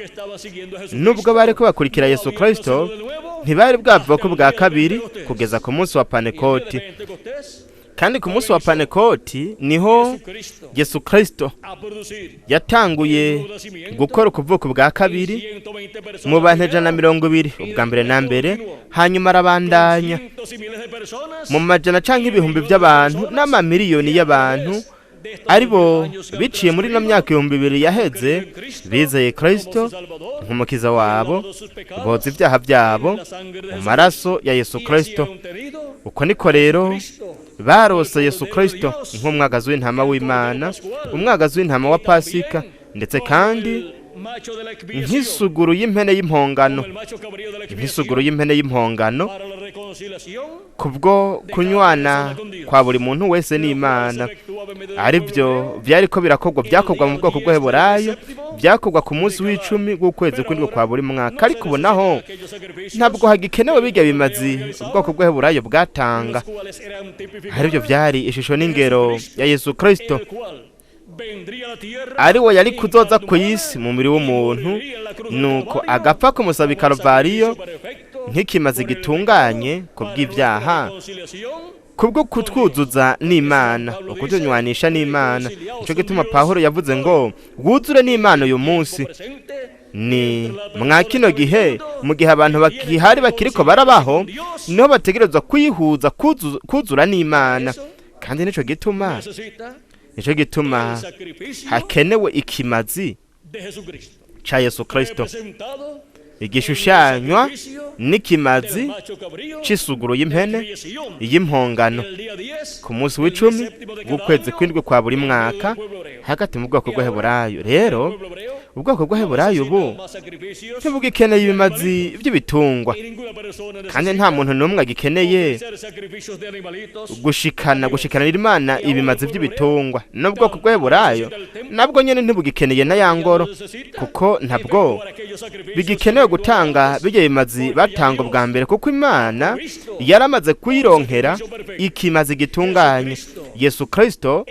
nubwo bari ko bakurikira Yesu Kristo, ntibari bwavuka ubwa kabiri kugeza ku munsi wa Pantekoti. Kandi ku munsi wa Pantekoti niho Yesu Kristo yatanguye gukora ukuvuka bwa kabiri mu bantu 120 ubwa mbere na mbere, hanyuma arabandanya mu majana canke ibihumbi by'abantu n'amamiliyoni y'abantu, aribo biciye muri ino myaka 2000 yaheze bizeye Kristo nk'umukiza wabo, boza ibyaha byabo mu maraso ya Yesu Kristo. Uko niko rero barose Yesu Kristo nk'umwagazi w'intama w'Imana, umwagazi w'intama wa Pasika, ndetse kandi nk'isuguru y'impene y'impongano, nk'isuguru y'impene y'impongano kubwo kunywana kwa buri muntu wese n'Imana. Aribyo byari ko birakorwa, byakorwa mu bwoko bw'Heburayo, byakorwa ku munsi w'10 w'ukwezi kw'indwi kwa buri mwaka. Ariko ubu naho ntabwo hagikenewe bijya bimazi ubwoko bw'Heburayo bwatanga, aribyo byari ishusho n'ingero ya Yesu Kristo, ari we yari kuzoza ku isi mu mubiri w'umuntu, nuko agapfa kumusaba i Karuvariyo nk'ikimazi gitunganye ku bw'ibyaha, Kubwo kutwuzuza n'Imana, ukutunywanisha n'Imana. Nico gituma Pawulo yavuze ngo wuzure n'Imana uyu munsi. Ni mwa kino gihe, mu gihe abantu bakihari, bakiriko barabaho, niho bategerezwa kwihuza, kuzura n'Imana. Kandi nico gituma hakenewe ikimazi ca Yesu Kristo, igishushanywa n'ikimazi c'isuguru y'impene y'impongano ku munsi w'10 w'ukwezi kw'indwi kwa buri mwaka hagati mu bwoko bw'Aheburayo. Rero ubwoko bw'Aheburayo ubu ntibugikeneye ibimazi by'ibitungwa, kandi nta muntu n'umwe agikeneye gushikanira Imana ibimazi by'ibitungwa. N'ubwoko bw'Aheburayo nabwo nyene ntibugikeneye na ya ngoro, kuko ntabwo bigikenewe gutanga bijya bimazi batanga ubwa mbere, kuko Imana yaramaze kuyironkera ikimazi gitunganye, Yesu Kristo,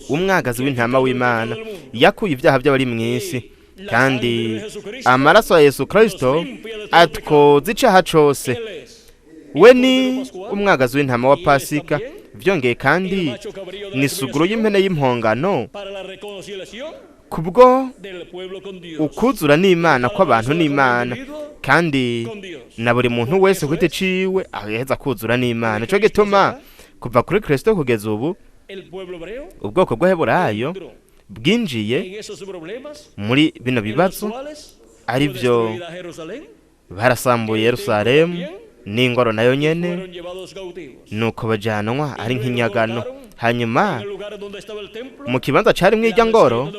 umwagazi w'intama w'Imana yakuye ibyaha by'abari mu isi. Kandi amaraso ya Yesu Kristo atwoza icaha cose. We ni umwagazi w'intama wa Pasika. Vyongeye kandi ni suguru y'impene y'impongano kubwo ukuzura n'Imana kw'abantu n'Imana, kandi na buri muntu wese ku giti ciwe aheza kuzura n'Imana. Nico gituma kuva kuri Kristo kugeza ubu ubwoko bw'Aheburayo bwinjiye muri bino bibazo, ari byo barasambuye Yerusalemu n'ingoro nayo nyene, nuko bajanwa ari nk'inyagano. Hanyuma mu kibanza carimwo irya ngoro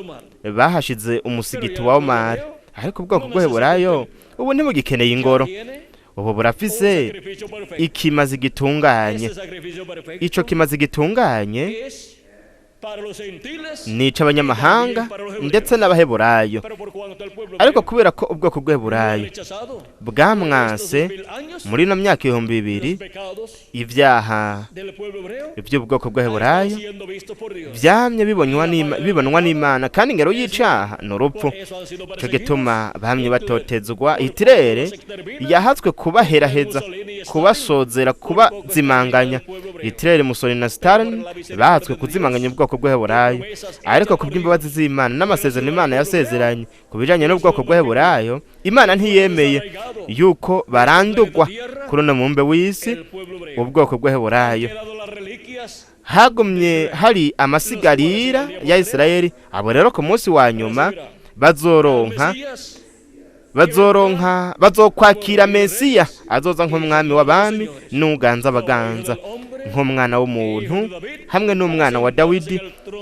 bahashize umusigiti wa Omari. Ariko ubwoko bw'Aheburayo ubu ntibugikeneye ingoro, ubu burafise ikimazi gitunganye. Ico kimazi gitunganye ni ic'abanyamahanga ndetse n'Abaheburayo. Ariko kubera ko ubwoko bw'Aheburayo bwamwase muri ino myaka 2000, ibyaha by'ubwoko bw'Aheburayo vyamye bibonwa n'Imana, kandi ingero y'icaha ni urupfu. Ico gituma bamye batotezwa. Hitirere yahatswe kubaheraheza, kubasozera, kubazimanganya. Hitirere, Mussolini na Stalin bahatswe kuzimanganya ubwoko bw'Aheburayo. Ariko kubw'imbabazi z'Imana n'amasezerano Imana yasezeranye ku bijanye n'ubwoko bw'Aheburayo, Imana ntiyemeye yuko barandurwa kuri uno mubumbe w'isi. Ubwoko bw'Aheburayo hagumye hari amasigarira ya Isirayeli. Abo rero ku munsi wa nyuma bazoronka bazokwakira Mesiya azoza nk'umwami w'abami n'uganza abaganza, nk'umwana w'umuntu hamwe n'umwana wa Dawidi,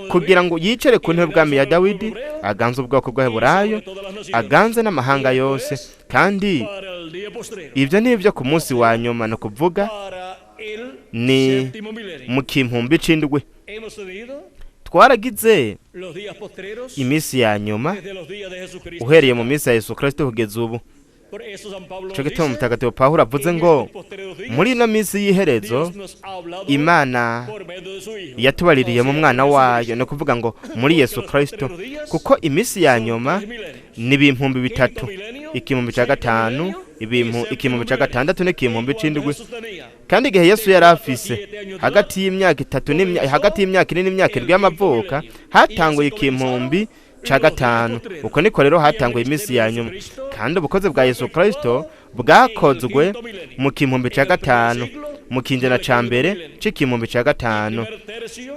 kugira ngo yicare ku ntebe bwami ya Dawidi, aganze ubwoko bw'Aheburayo, aganze n'amahanga yose. Kandi ibyo ni ibyo ku munsi wa nyuma, ni ukuvuga ni mu kimpumbi c'indwi. Twaragize iminsi ya nyuma uhereye mu minsi ya Yesu Kristo kugeza ubu. Ico gituma Mutagatifu Pawulo avuze ngo muri ino minsi y'iherezo Imana yatubaririye mu mwana wayo, ni ukuvuga ngo muri Yesu Kristo, kuko iminsi ya nyuma ni 3000, ikihumbi cya gatanu, ibintu ikihumbi cya gatandatu n'ikihumbi c'indwi. Kandi igihe Yesu yari afise hagati y'imyaka 3, hagati y'imyaka 4 n'imyaka 7 y'amavuka, hatanguye ikihumbi ca gatanu. Uko niko rero hatanguye iminsi ya nyuma. Kandi ubukozi bwa Yesu Kristo bwakozwe mu kimpumbi ca gatanu, mu kinjana ca mbere c'ikihumbi ca gatanu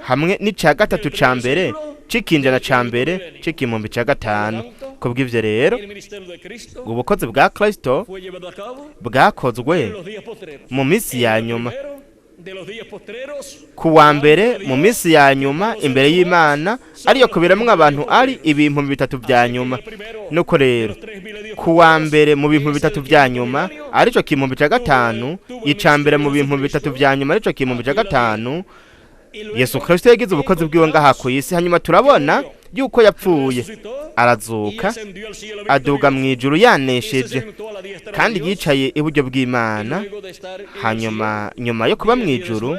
hamwe n'ica gatatu ca mbere c'ikinjana ca mbere c'ikihumbi ca gatanu. Kubw'ivyo rero ubukozi bwa Kristo bwakozwe mu minsi ya nyuma, ku wa mbere mu minsi ya nyuma imbere y'Imana, ariyo kubiramwo abantu ari 3000 vya nyuma. Nuko rero ku wa mbere mu 3000 vya nyuma, arico kihumbi ca gatanu, ica mbere mu 3000 vya nyuma, arico kihumbi ca gatanu, Yesu Kristo yagize ubukozi bwiwe ngaha ku isi. Hanyuma turabona yuko yapfuye, arazuka, aduga mu ijuru yanesheje, kandi yicaye iburyo bw'Imana. Hanyuma nyuma yo kuba mu ijuru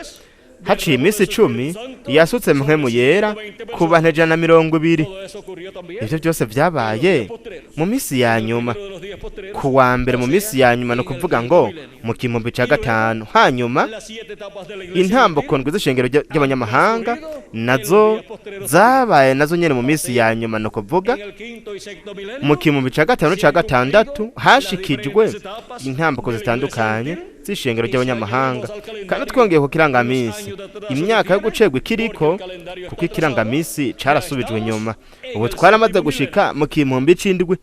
Haciye iminsi 10 yasutse Mpwemu Yera ku bantu 120. Ibyo byose byabaye mu minsi ya nyuma, ku wa mbere mu minsi ya nyuma, ni ukuvuga ngo mu gihumbi cya gatanu. Hanyuma intambuko ndwi z'ishengero ry'abanyamahanga nazo zabaye nazo nyine mu minsi ya nyuma, ni ukuvuga mu gihumbi cya gatanu cya gatandatu hashikijwe intambuko zitandukanye z'ishengero ry'abanyamahanga. Kandi twongeye ku kirangaminsi, imyaka yo gucegwa ikiriko, kuko ikirangaminsi carasubijwe inyuma. Ubu twaramaze gushika mu 2007.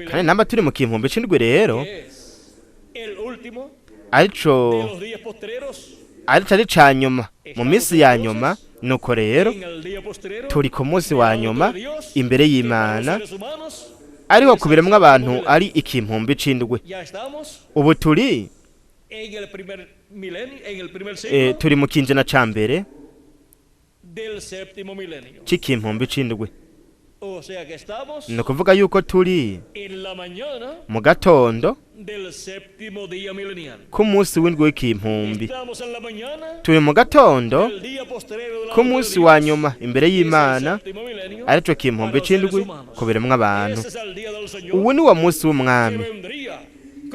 Kandi namba turi mu 2007 rero, arico ari ca nyuma mu minsi ya nyuma, nuko rero turi ku munsi wa nyuma imbere y'Imana, ariho ku biremwa abantu ari 2007. Ubu turi turi mu kinjana ca mbere c'2007. Ni ukuvuga yuko turi mu gatondo k'umunsi w'indwi w'ikimpumbi. Turi mu gatondo k'umunsi wa nyuma imbere y'Imana, arico 2007 ku biremwa abantu. Ubu ni wo munsi w'Umwami,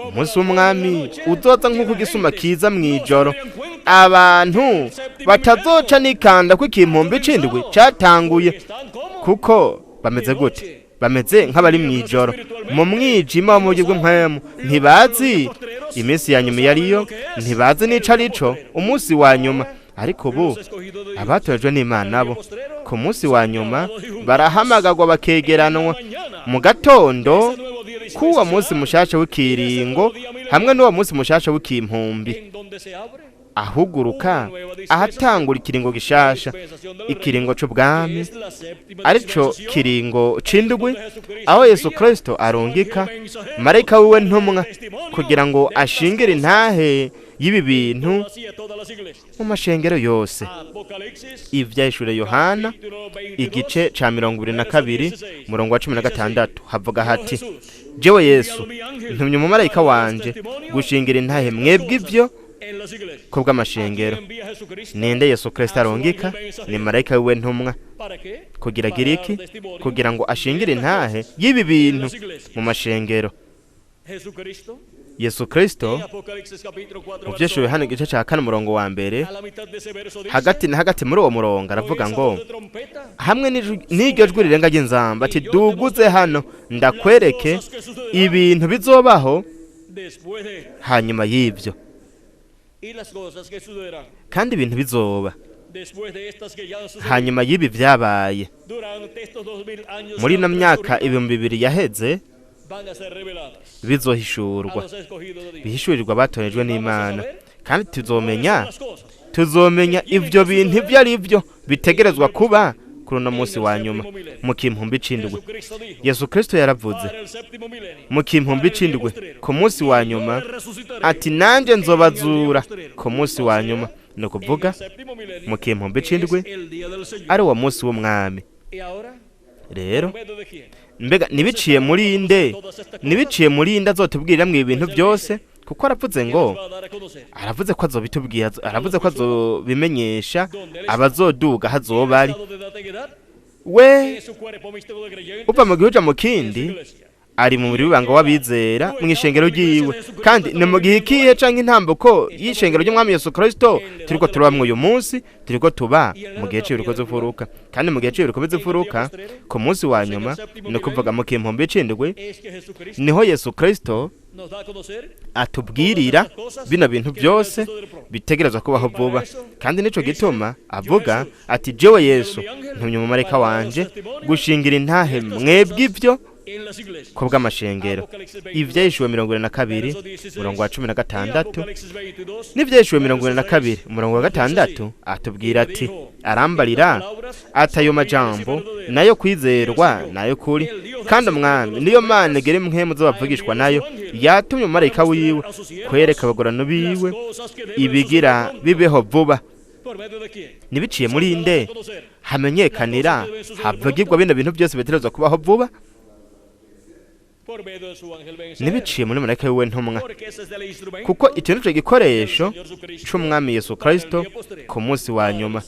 umunsi w'Umwami uzoza nk'uko igisuma kiza mw'ijoro, abantu batazoca nikanda ko 2007 catanguye. Kuko bameze gute? Bameze nk'abari mw'ijoro, mu mwijima wo mu buryo bw'impwemu. Ntibazi iminsi ya nyuma iyo ariyo, ntibazi n'ico arico umunsi wa nyuma. Ariko ubu abatojwe n'Imana bo ku munsi wa nyuma barahamagagwa, bakegeranwa mu gatondo k'uwo munsi mushasha w'ikiringo hamwe n'uwo munsi mushasha w'ikimpumbi, ahuguruka ahatangura ikiringo gishasha, ikiringo c'ubwami, arico kiringo c'indwi, aho Yesu Kristo arungika marayika wiwe ntumwa kugira ngo ashingire intahe y'ibi bintu mu mashengero yose. Ivyahishuriwe Yohana igice ca 22, umurongo wa 16, havuga hati: "Jewe Yesu ntumye umumarayika wanje gushingira intahe mwebwe ivyo ko bw'amashengero." Ninde Yesu Kristo arungika? Ni marayika wiwe ntumwa. Kugira giriki? Kugira ngo ashingire intahe y'ibi bintu mu mashengero. Yesu Kristo mu vyeshuwe hano igice ca 4, umurongo wa 1, hagati na hagati muri uwo murongo, aravuga ngo hamwe n'iryo jwi rirenga ry'inzamba ati: "Duguze hano ndakwereke ibintu bizobaho hanyuma y'ibyo." Kandi ibintu bizoba hanyuma y'ibi vyabaye muri ino myaka 2000 yaheze bizohishurwa, bihishurirwa abatorejwe n'Imana. Kandi tuzomenya ivyo bintu ibyo ari byo bitegerezwa kuba kuri uno munsi wa nyuma mu 2007. Yesu Kristo yaravuze mu 2007 ku munsi wa nyuma ati: "Nanjye nzobazura ku munsi wa nyuma", ni ukuvuga mu 2007, ari uwo munsi w'Umwami. Rero mbega nibiciye muri nde, nibiciye muri nde azotubwiriramwo ibintu byose? Kuko aravuze ngo, aravuze ko azobitubwira, aravuze ko azobimenyesha abazoduga hazoba ari we. Uva mu gihe uja mu kindi, ari mu mubiri w'ibanga w'abizera mu ishengero ryiwe. Kandi ni mu gihe ikihe canke intambuko y'ishengero ry'Umwami Yesu Kristo turiko turabamwo uyu munsi? Turiko tuba mu gihe c'ibiruko z'imfuruka. Kandi mu gihe c'ibiruko z'imfuruka ku munsi wa nyuma, ni ukuvuga mu 2007, niho Yesu Kristo atubwirira bino bintu byose bitegerezwa kubaho vuba. Kandi nico gituma avuga ati: "Jewe Yesu ntumye umumarayika wanje gushingira intahe mwebwe ivyo ko bw'amashengero." Ivyahishuriwe 22, umurongo wa 16, n'ivyahishuriwe 22, umurongo wa 6, atubwira ati: "Arambarira ati ayo majambo nayo kwizerwa nayo kuri, kandi Umwami niyo Mana igera impwemu z'abavugishwa nayo yatumye umumarayika wiwe kwereka abagorano biwe ibigira bibeho vuba." Nibiciye muri nde hamenyekanira, havugirwa bino bintu byose bitegerezwa kubaho vuba? Ntibiciye muri marayika wiwe ntumwa, kuko icyo nico gikoresho c'umwami Yesu Kristo ku munsi wa nyuma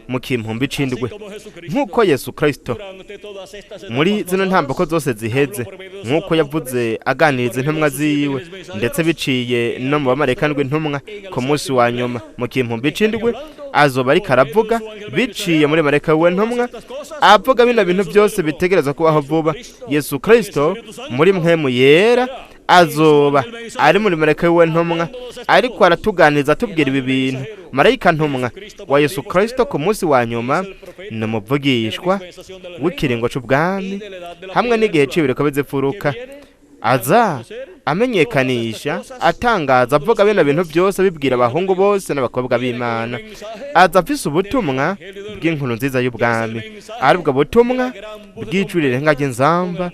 mu kimpumbi c'indwi. Nk'uko Yesu Kristo muri zino ntambako zose ziheze, nk'uko yavuze aganiriza intumwa ziwe, ndetse biciye no mu bamarayika ndwi intumwa, ku munsi wa nyuma mu kimpumbi c'indwi azoba ariko aravuga biciye muri marayika wiwe ntumwa, avuga bino bintu byose bitegerezwa kubaho vuba. Yesu Kristo muri mpwemu yera azoba ari muri marayika wiwe ntumwa, ariko aratuganiriza atubwira ibi bintu. Marayika ntumwa wa Yesu Kristo ku munsi wa nyuma ni umuvugishwa w'ikiringo c'ubwami hamwe n'igihe c'ibiriko bizipfuruka. Aza amenyekanisha, atangaza, avuga bino bintu byose, abibwira abahungu bose n'abakobwa b'Imana. Aza afise ubutumwa bw'inkuru nziza y'ubwami, aribwo butumwa bw'ijwi rirenga ry'inzamba,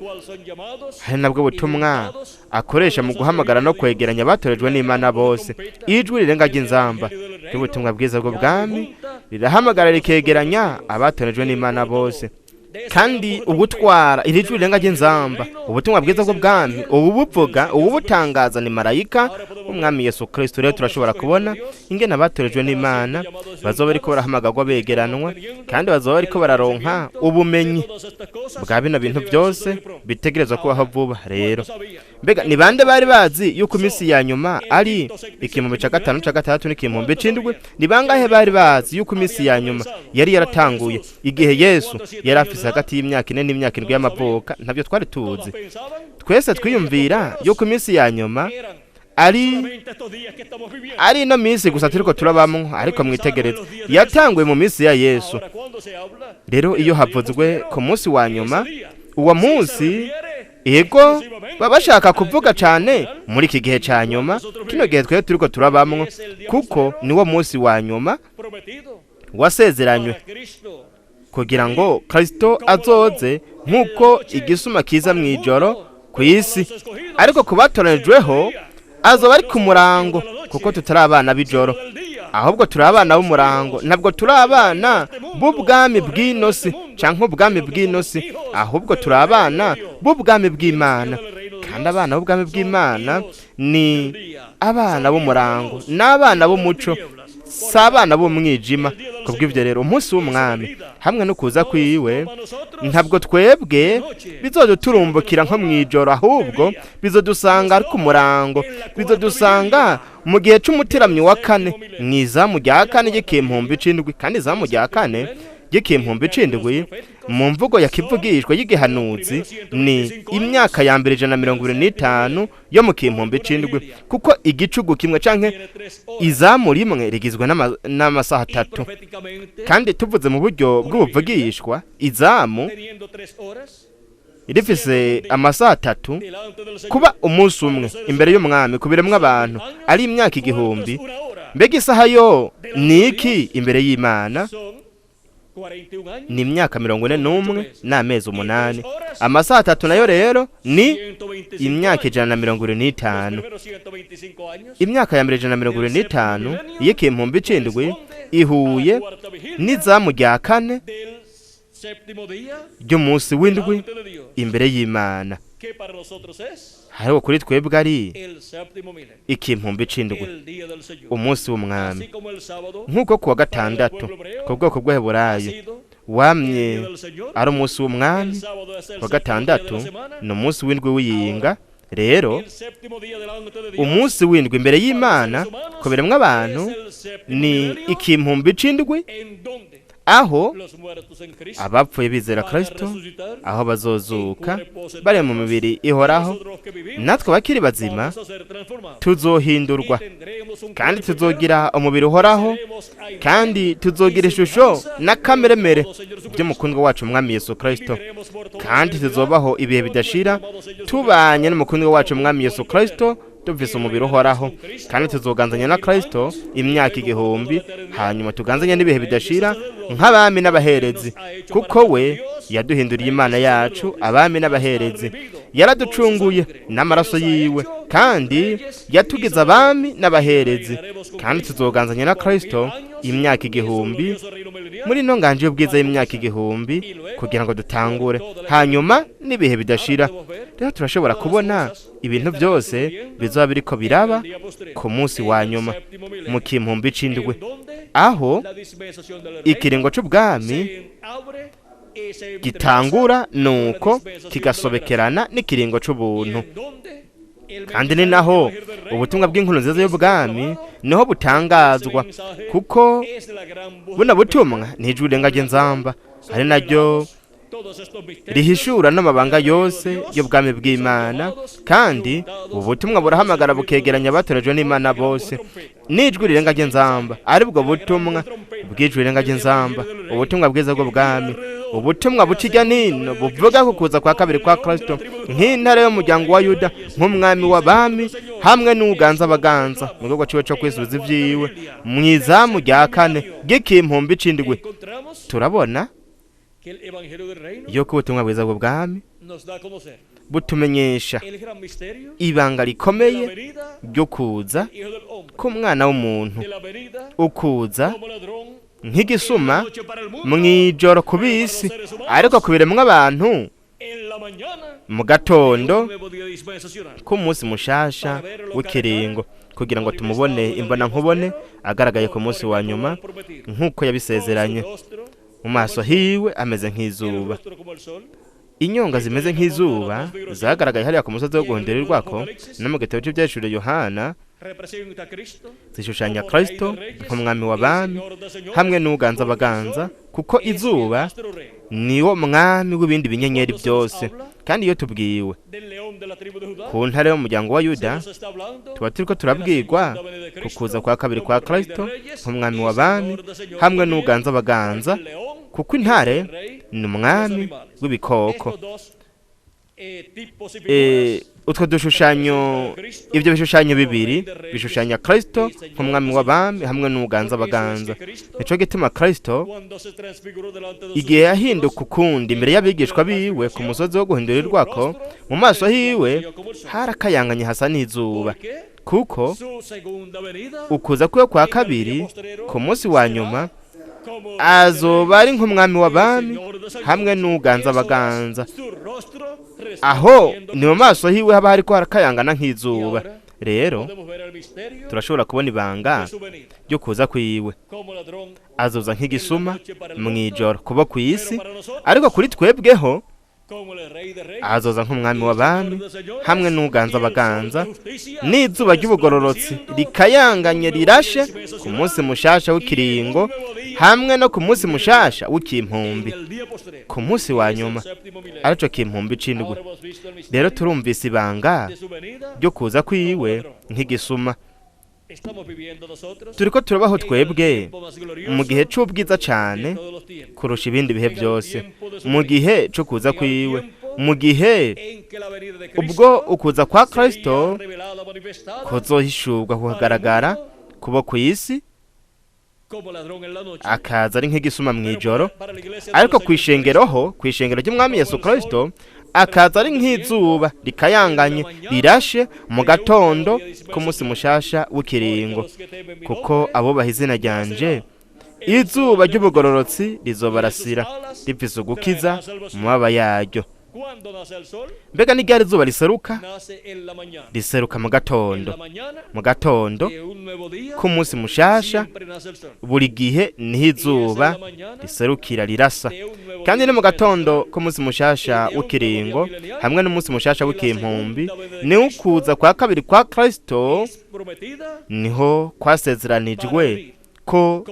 hari nabwo butumwa akoresha mu guhamagara no kwegeranya abatorejwe n'Imana bose. Ijwi rirenga ry'inzamba ry'ubutumwa bwiza bw'ubwami rirahamagara rikegeranya abatorejwe n'Imana bose. Kandi ugutwara iri jwi rirenga ry'inzamba, ubutumwa bwiza bw'ubwami, ububuvuga, ububutangaza ni marayika w'umwami Yesu Kristo. Rero turashobora kubona ingene abatorejwe n'Imana bazoba bariko barahamagarwa begeranwa, kandi bazoba bariko bararonka ubumenyi bwa bino bintu byose bitegerezwa kubaho vuba. Rero mbega ni bande bari bazi yuko iminsi ya nyuma ari ikihumbi ca gatanu ca gatandatu n'ikihumbi c'indwi? Ni bangahe bari bazi yuko iminsi ya nyuma yari yaratanguye igihe Yesu yari afise hagati y'imyaka 4 n'imyaka 7 y'amavuka? Ntabyo twari tuzi. Twese twiyumvira yuko iminsi ya nyuma ari ino minsi gusa turiko turabamwo, ariko mwitegereze, yatanguye mu minsi ya Yesu. Rero iyo havuzwe ku munsi wa nyuma, uwo munsi ego baba bashaka kuvuga cane muri iki gihe ca nyuma, kino gihe twebwe turiko turabamwo, kuko niwo munsi wa nyuma wasezeranywe kugira ngo Kristo azoze nk'uko igisuma kiza mu ijoro ku isi. Ariko ku batoranijweho azoba ari ku murango, kuko tutari abana b'ijoro, ahubwo turi abana b'umurango. Ntabwo turi abana b'ubwami bw'ino si canke ubwami bw'ino si, ahubwo turi abana b'ubwami bw'Imana. Kandi abana b'ubwami bw'Imana ni abana b'umurango, n'abana b'umuco, si abana b'umwijima. Kubw'ivyo rero umunsi w'umwami hamwe no kuza kwiwe ntabwo twebwe bizoduturumbukira nko mw'ijoro, ahubwo bizodusanga ari ku murango, bizodusanga mu gihe c'umutiramyi wa kane, mw'izamu rya kane ry'ikimpumbi c'indwi. Kandi izamu rya kane ry'ikimpumbi c'indwi mu mvugo ya kivugishwa y'igihanuzi ni imyaka ya mbere 125 yo mu kimpumbi c'indwi, kuko igicugu kimwe canke izamu rimwe rigizwe n'amasaha 3. Kandi tuvuze mu buryo bw'ubuvugishwa, izamu rifise amasaha 3, kuba umunsi umwe imbere y'umwami kubiremwa abantu ari imyaka 1000. Mbega isaha yo ni iki imbere y'Imana? Ni imyaka 41 n'amezi 8. Amasaha 3 nayo rero ni imyaka 175. Imyaka ya mbere 175 y'ikimpumbi c'indwi ihuye n'izamu rya kane ry'umunsi w'indwi imbere y'Imana, hariho kuri twebwe ari ikimpumbi c'indwi, umunsi w'umwami. Nk'uko kuwa gatandatu ku bwoko bw'Abaheburayo wamye ari umunsi w'umwami, kuwa gatandatu ni umunsi w'indwi w'iyinga. Rero umunsi w'indwi imbere y'Imana ku biremwa abantu ni ikimpumbi c'indwi, aho abapfuye bizera Kristo aho bazozuka bari mu mibiri ihoraho. Natwe abakiri bazima tuzohindurwa, kandi tuzogira umubiri uhoraho, kandi tuzogira ishusho n'akameremere by'umukundwa wacu umwami Yesu Kristo, kandi tuzobaho ibihe bidashira tubanye n'umukundwa wacu umwami Yesu Kristo, dufise umubiri uhoraho, kandi tuzoganzanya na Kristo imyaka 1000, hanyuma tuganzanye n'ibihe bidashira nk'abami n'abaherezi, kuko we yaduhinduriye Imana yacu abami n'abaherezi. Yaraducunguye n'amaraso yiwe, kandi yatugize abami n'abaherezi, kandi tuzoganzanya na Kristo imyaka 1000 muri ino nganje y'ubwiza y'imyaka 1000, kugira ngo dutangure hanyuma n'ibihe bidashira. Rero turashobora kubona ibintu byose bizoba biriko biraba ku munsi wa nyuma mu kimpumbi c'indwi, aho ikiringo c'ubwami gitangura, nuko kigasobekerana n'ikiringo c'ubuntu. Kandi ni naho ubutumwa bw'inkuru nziza y'ubwami niho butangazwa, kuko buno butumwa ni ijwi rirenga nzamba, ari naryo rihishura n'amabanga yose y'ubwami bw'Imana. Kandi ubu butumwa burahamagara, bukegeranya abatorejwe n'Imana bose n'ijwi rirenga nzamba, aribwo butumwa bw'ijwi rirenga nzamba, ubutumwa bwiza bw'ubwami, ubutumwa buca ijya nino buvuga ku kuza kwa kabiri kwa Kristo nk'intare y'umuryango wa Yuda, nk'umwami w'abami hamwe n'uganza abaganza, mu gihugu ciwe co kwisubiza ivyiwe mu izamu rya kane ry'ikimpumbi c'indwi. Turabona yuko ubutumwa bwiza bw'ubwami butumenyesha ibanga rikomeye ryo kuza k'umwana w'umuntu, ukuza nk'igisuma mw'ijoro ku bisi, ariko ku biremwa abantu mu gatondo k'umunsi mushasha w'ikiringo, kugira ngo tumubone imbona nkubone agaragaye ku munsi wa nyuma nk'uko yabisezeranye. Mu maso hiwe ameze nk'izuba. Inyonga zimeze nk'izuba zagaragaye hariya ku musozi wo guhondererwako no mu gitabo cy'ibyahishuriwe Yohana zishushanya Kristo nk'umwami w'abami hamwe n'uganza abaganza, kuko izuba niwo mwami w'ibindi binyenyeri byose. Kandi iyo tubwiwe ku ntare y'umuryango wa Yuda, tuba turiko turabwirwa ku kuza kwa kabiri kwa Kristo nk'umwami w'abami hamwe n'uganza abaganza, kuko intare ni umwami w'ibikoko. Utwo dushushanyo, ibyo bishushanyo bibiri bishushanya Kristo nk'umwami w'abami hamwe n'uganza abaganza. Nico gituma Kristo, igihe yahinduka ukundi imbere y'abigishwa biwe ku musozi wo guhindurirwako, mu maso hiwe harakayanganye hasa n'izuba, kuko ukuza kwiwe kwa kabiri ku munsi wa nyuma azoba ari nk'umwami w'abami hamwe n'uganza abaganza. Aho ni mu maso hiwe haba hariko harakayangana nk'izuba. Rero turashobora kubona ibanga ryo kuza kwiwe. Azoza nk'igisuma mw'ijoro kubo ku isi, ariko kuri twebweho azoza nk'umwami w'abami hamwe n'uganza abaganza, n'izuba ry'ubugororotsi rikayanganye rirashe ku munsi mushasha w'ikiringo hamwe no ku munsi mushasha w'ikimpumbi, ku munsi wa nyuma, arico kimpumbi c'indwi. Rero turumvise ibanga ryo kuza kwiwe nk'igisuma. Turiko turabaho twebwe mu gihe c'ubwiza cane kurusha ibindi bihe byose, mu gihe co kuza kwiwe, mu gihe ubwo ukuza kwa Kristo kuzohishurwa kuhagaragara kubo ku isi, akaza ari nk'igisuma mw'ijoro, ariko kw'ishengero ho, kw'ishengero ry'umwami Yesu Kristo, akaza ari nk'izuba rikayanganye rirashe mu gatondo k'umunsi mushasha w'ikiringo, kuko abubaha izina ryanje izuba ry'ubugororotsi rizobarasira rifise ugukiza mu mababa yaryo. Mbega ni ryari izuba riseruka? Riseruka mu gatondo, mu gatondo k'umunsi mushasha. Buri gihe niho izuba riserukira rirasa. Kandi ni mu gatondo k'umunsi mushasha w'ikiringo hamwe n'umunsi mushasha w'ikimpumbi, niho ukuza kwa kabiri kwa Kristo niho kwasezeranijwe ko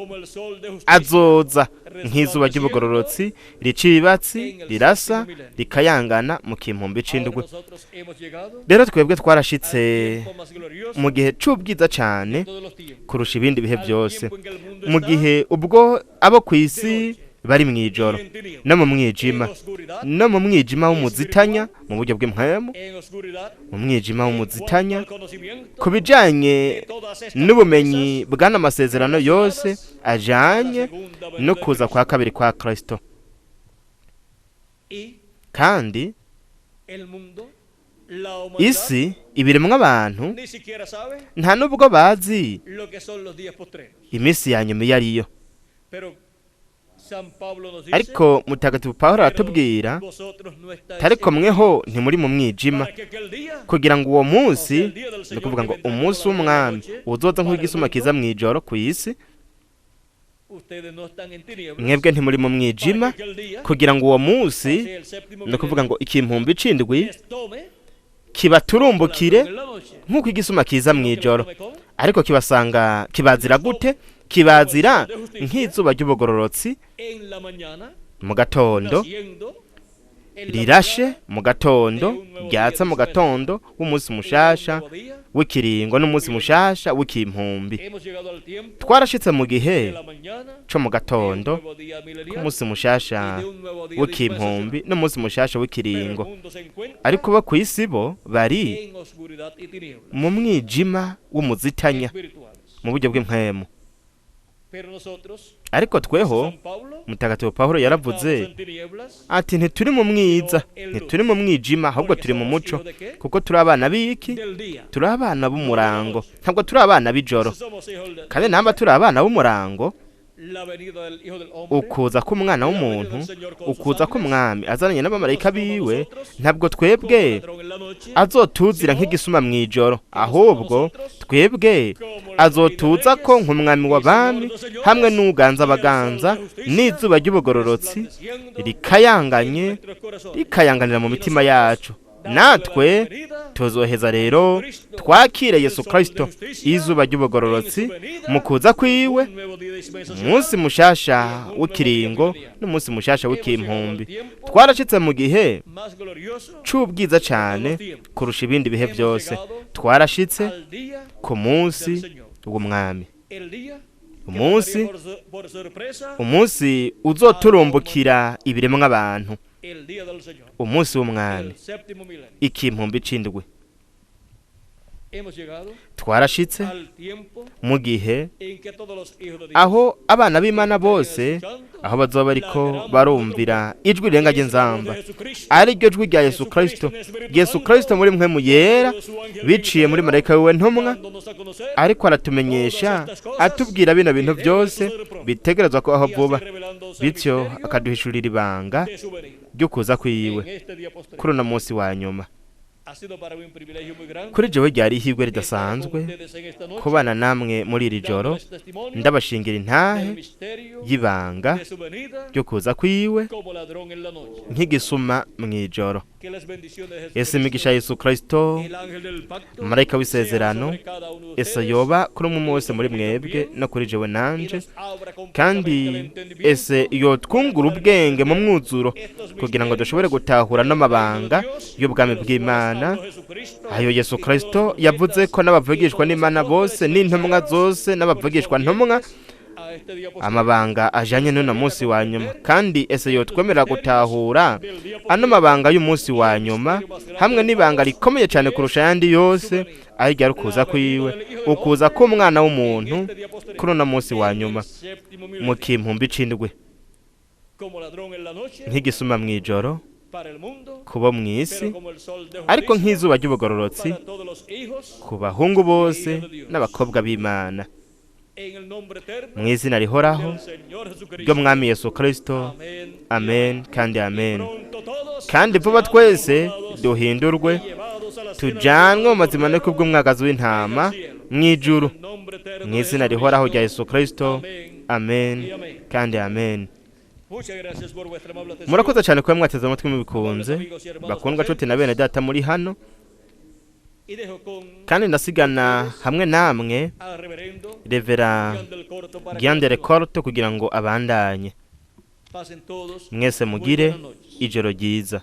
azoza nk'izuba ry'ubugororotsi rica ibibatsi, rirasa rikayangana mu kimpumbi c'indwi. Rero twebwe twarashitse mu gihe c'ubwiza cane kurusha ibindi bihe byose, mu gihe ubwo abo ku isi bari mw'ijoro no mu mwijima, no mu mwijima w'umuzitanya mu buryo bw'impwemu, mu mwijima w'umuzitanya ku bijanye n'ubumenyi bw'ano masezerano yose ajanye no kuza kwa kabiri kwa Kristo. Kandi Isi ibiremwa abantu nta nubwo bazi iminsi ya nyuma iyo ariyo. Ariko Mutagatifu Pawulo aratubwira, ariko mweho ntimuri mu mwijima, kugira ngo uwo munsi, ni ukuvuga ngo umunsi w'umwami uzoza nk'igisuma kiza mu ijoro ku isi, mwebwe ntimuri mu mwijima, kugira ngo uwo munsi, ni ukuvuga ngo ikimpumbi c'indwi, kibaturumbukire nk'uko igisuma kiza mu ijoro. Ariko kibasanga kibazira gute? Kibazira nk'izuba ry'ubugororotsi mu gatondo rirashe, mu gatondo ryatsa, mu gatondo w'umunsi mushasha w'ikiringo n'umunsi mushasha w'ikimpumbi. Twarashitse mu gihe co mu gatondo k'umunsi mushasha w'ikimpumbi n'umunsi mushasha w'ikiringo, ariko bo kw'isi bo bari mu mwijima w'umuzitanya mu buryo bw'impwemu. Ariko tweho, Mutagatifu Pawulo yaravuze ati ntituri mu mwiza, ntituri mu mwijima, ahubwo turi mu muco, kuko turi abana b'iki? Turi abana b'umurango, ntabwo turi abana b'ijoro. Kandi namba turi abana b'umurango, ukuza k'umwana w'umuntu, ukuza k'umwami azananye n'abamarayika biwe, ntabwo twebwe azotuzira nk'igisuma mu ijoro, ahubwo twebwe azotuza ko nk'umwami w'abami hamwe n'uganza abaganza, n'izuba ry'ubugororotsi rikayanganye, rikayanganira mu mitima yacu. Natwe tuzoheza rero twakire Yesu Kristo izuba ry'ubugororotsi mu kuza kwiwe, umunsi mushasha w'ikiringo n'umunsi mushasha w'ikimpumbi. Twarashitse mu gihe c'ubwiza cane kurusha ibindi bihe byose. Twarashitse ku munsi w'umwami, umunsi uzoturumbukira ibiremwa abantu, umunsi w'umwami, ikimpumbi c'indwi. Twarashitse mu gihe aho abana b'Imana bose aho bazoba bariko barumvira ijwi rirenga ry'inzamba, ari ryo jwi rya Yesu Kristo, Yesu Kristo muri mwe mu yera, biciye muri marayika wiwe ntumwa, ariko aratumenyesha atubwira bino bintu byose bitegerezwa kubaho vuba, bityo akaduhishurira ibanga ryo kuza kwiwe kuri uno munsi wa nyuma. Kuri jewe ryari ihirwe ridasanzwe kubana namwe muri iri joro, ndabashingira intahe y'ibanga ryo kuza kwiwe nk'igisuma mu ijoro. Ese imigisha Yesu Kristo, marayika w'isezerano, ese yoba kuri umwe wese muri mwebwe no kuri jewe nanje, kandi ese yotwungura ubwenge mu mwuzuro kugira ngo dushobore gutahura n'amabanga y'ubwami bw'Imana, ayo Yesu Kristo yavuze ko n'abavugishwa n'Imana bose n'intumwa zose n'abavugishwa ntumwa, amabanga ajanye n'uno munsi wa nyuma. Kandi ese yotwemerera gutahura ano mabanga y'umunsi wa nyuma hamwe n'ibanga rikomeye cyane kurusha ayandi yose, aho ryari ukuza kwiwe, ukuza k'umwana w'umuntu kuri uno munsi wa nyuma mu kimpumbi c'indwi, nk'igisuma mu ijoro kubo mu isi, ariko nk'izuba ry'ubugororotsi ku bahungu bose n'abakobwa b'Imana. Mu izina rihoraho ry'umwami Yesu Kristo, amen kandi amen. Kandi vuba twese duhindurwe tujanwe mu mazimano kubw'umwagazi w'intama mu ijuru, mu izina rihoraho rya Yesu Kristo, amen kandi amen. Murakoze cyane kuba mwateze amatwi mubikunze, bakundwa nshuti na bene data muri hano. Kandi ndasigana hamwe namwe Revera Giandere Corto kugira ngo abandanye. Mwese mugire ijoro ryiza.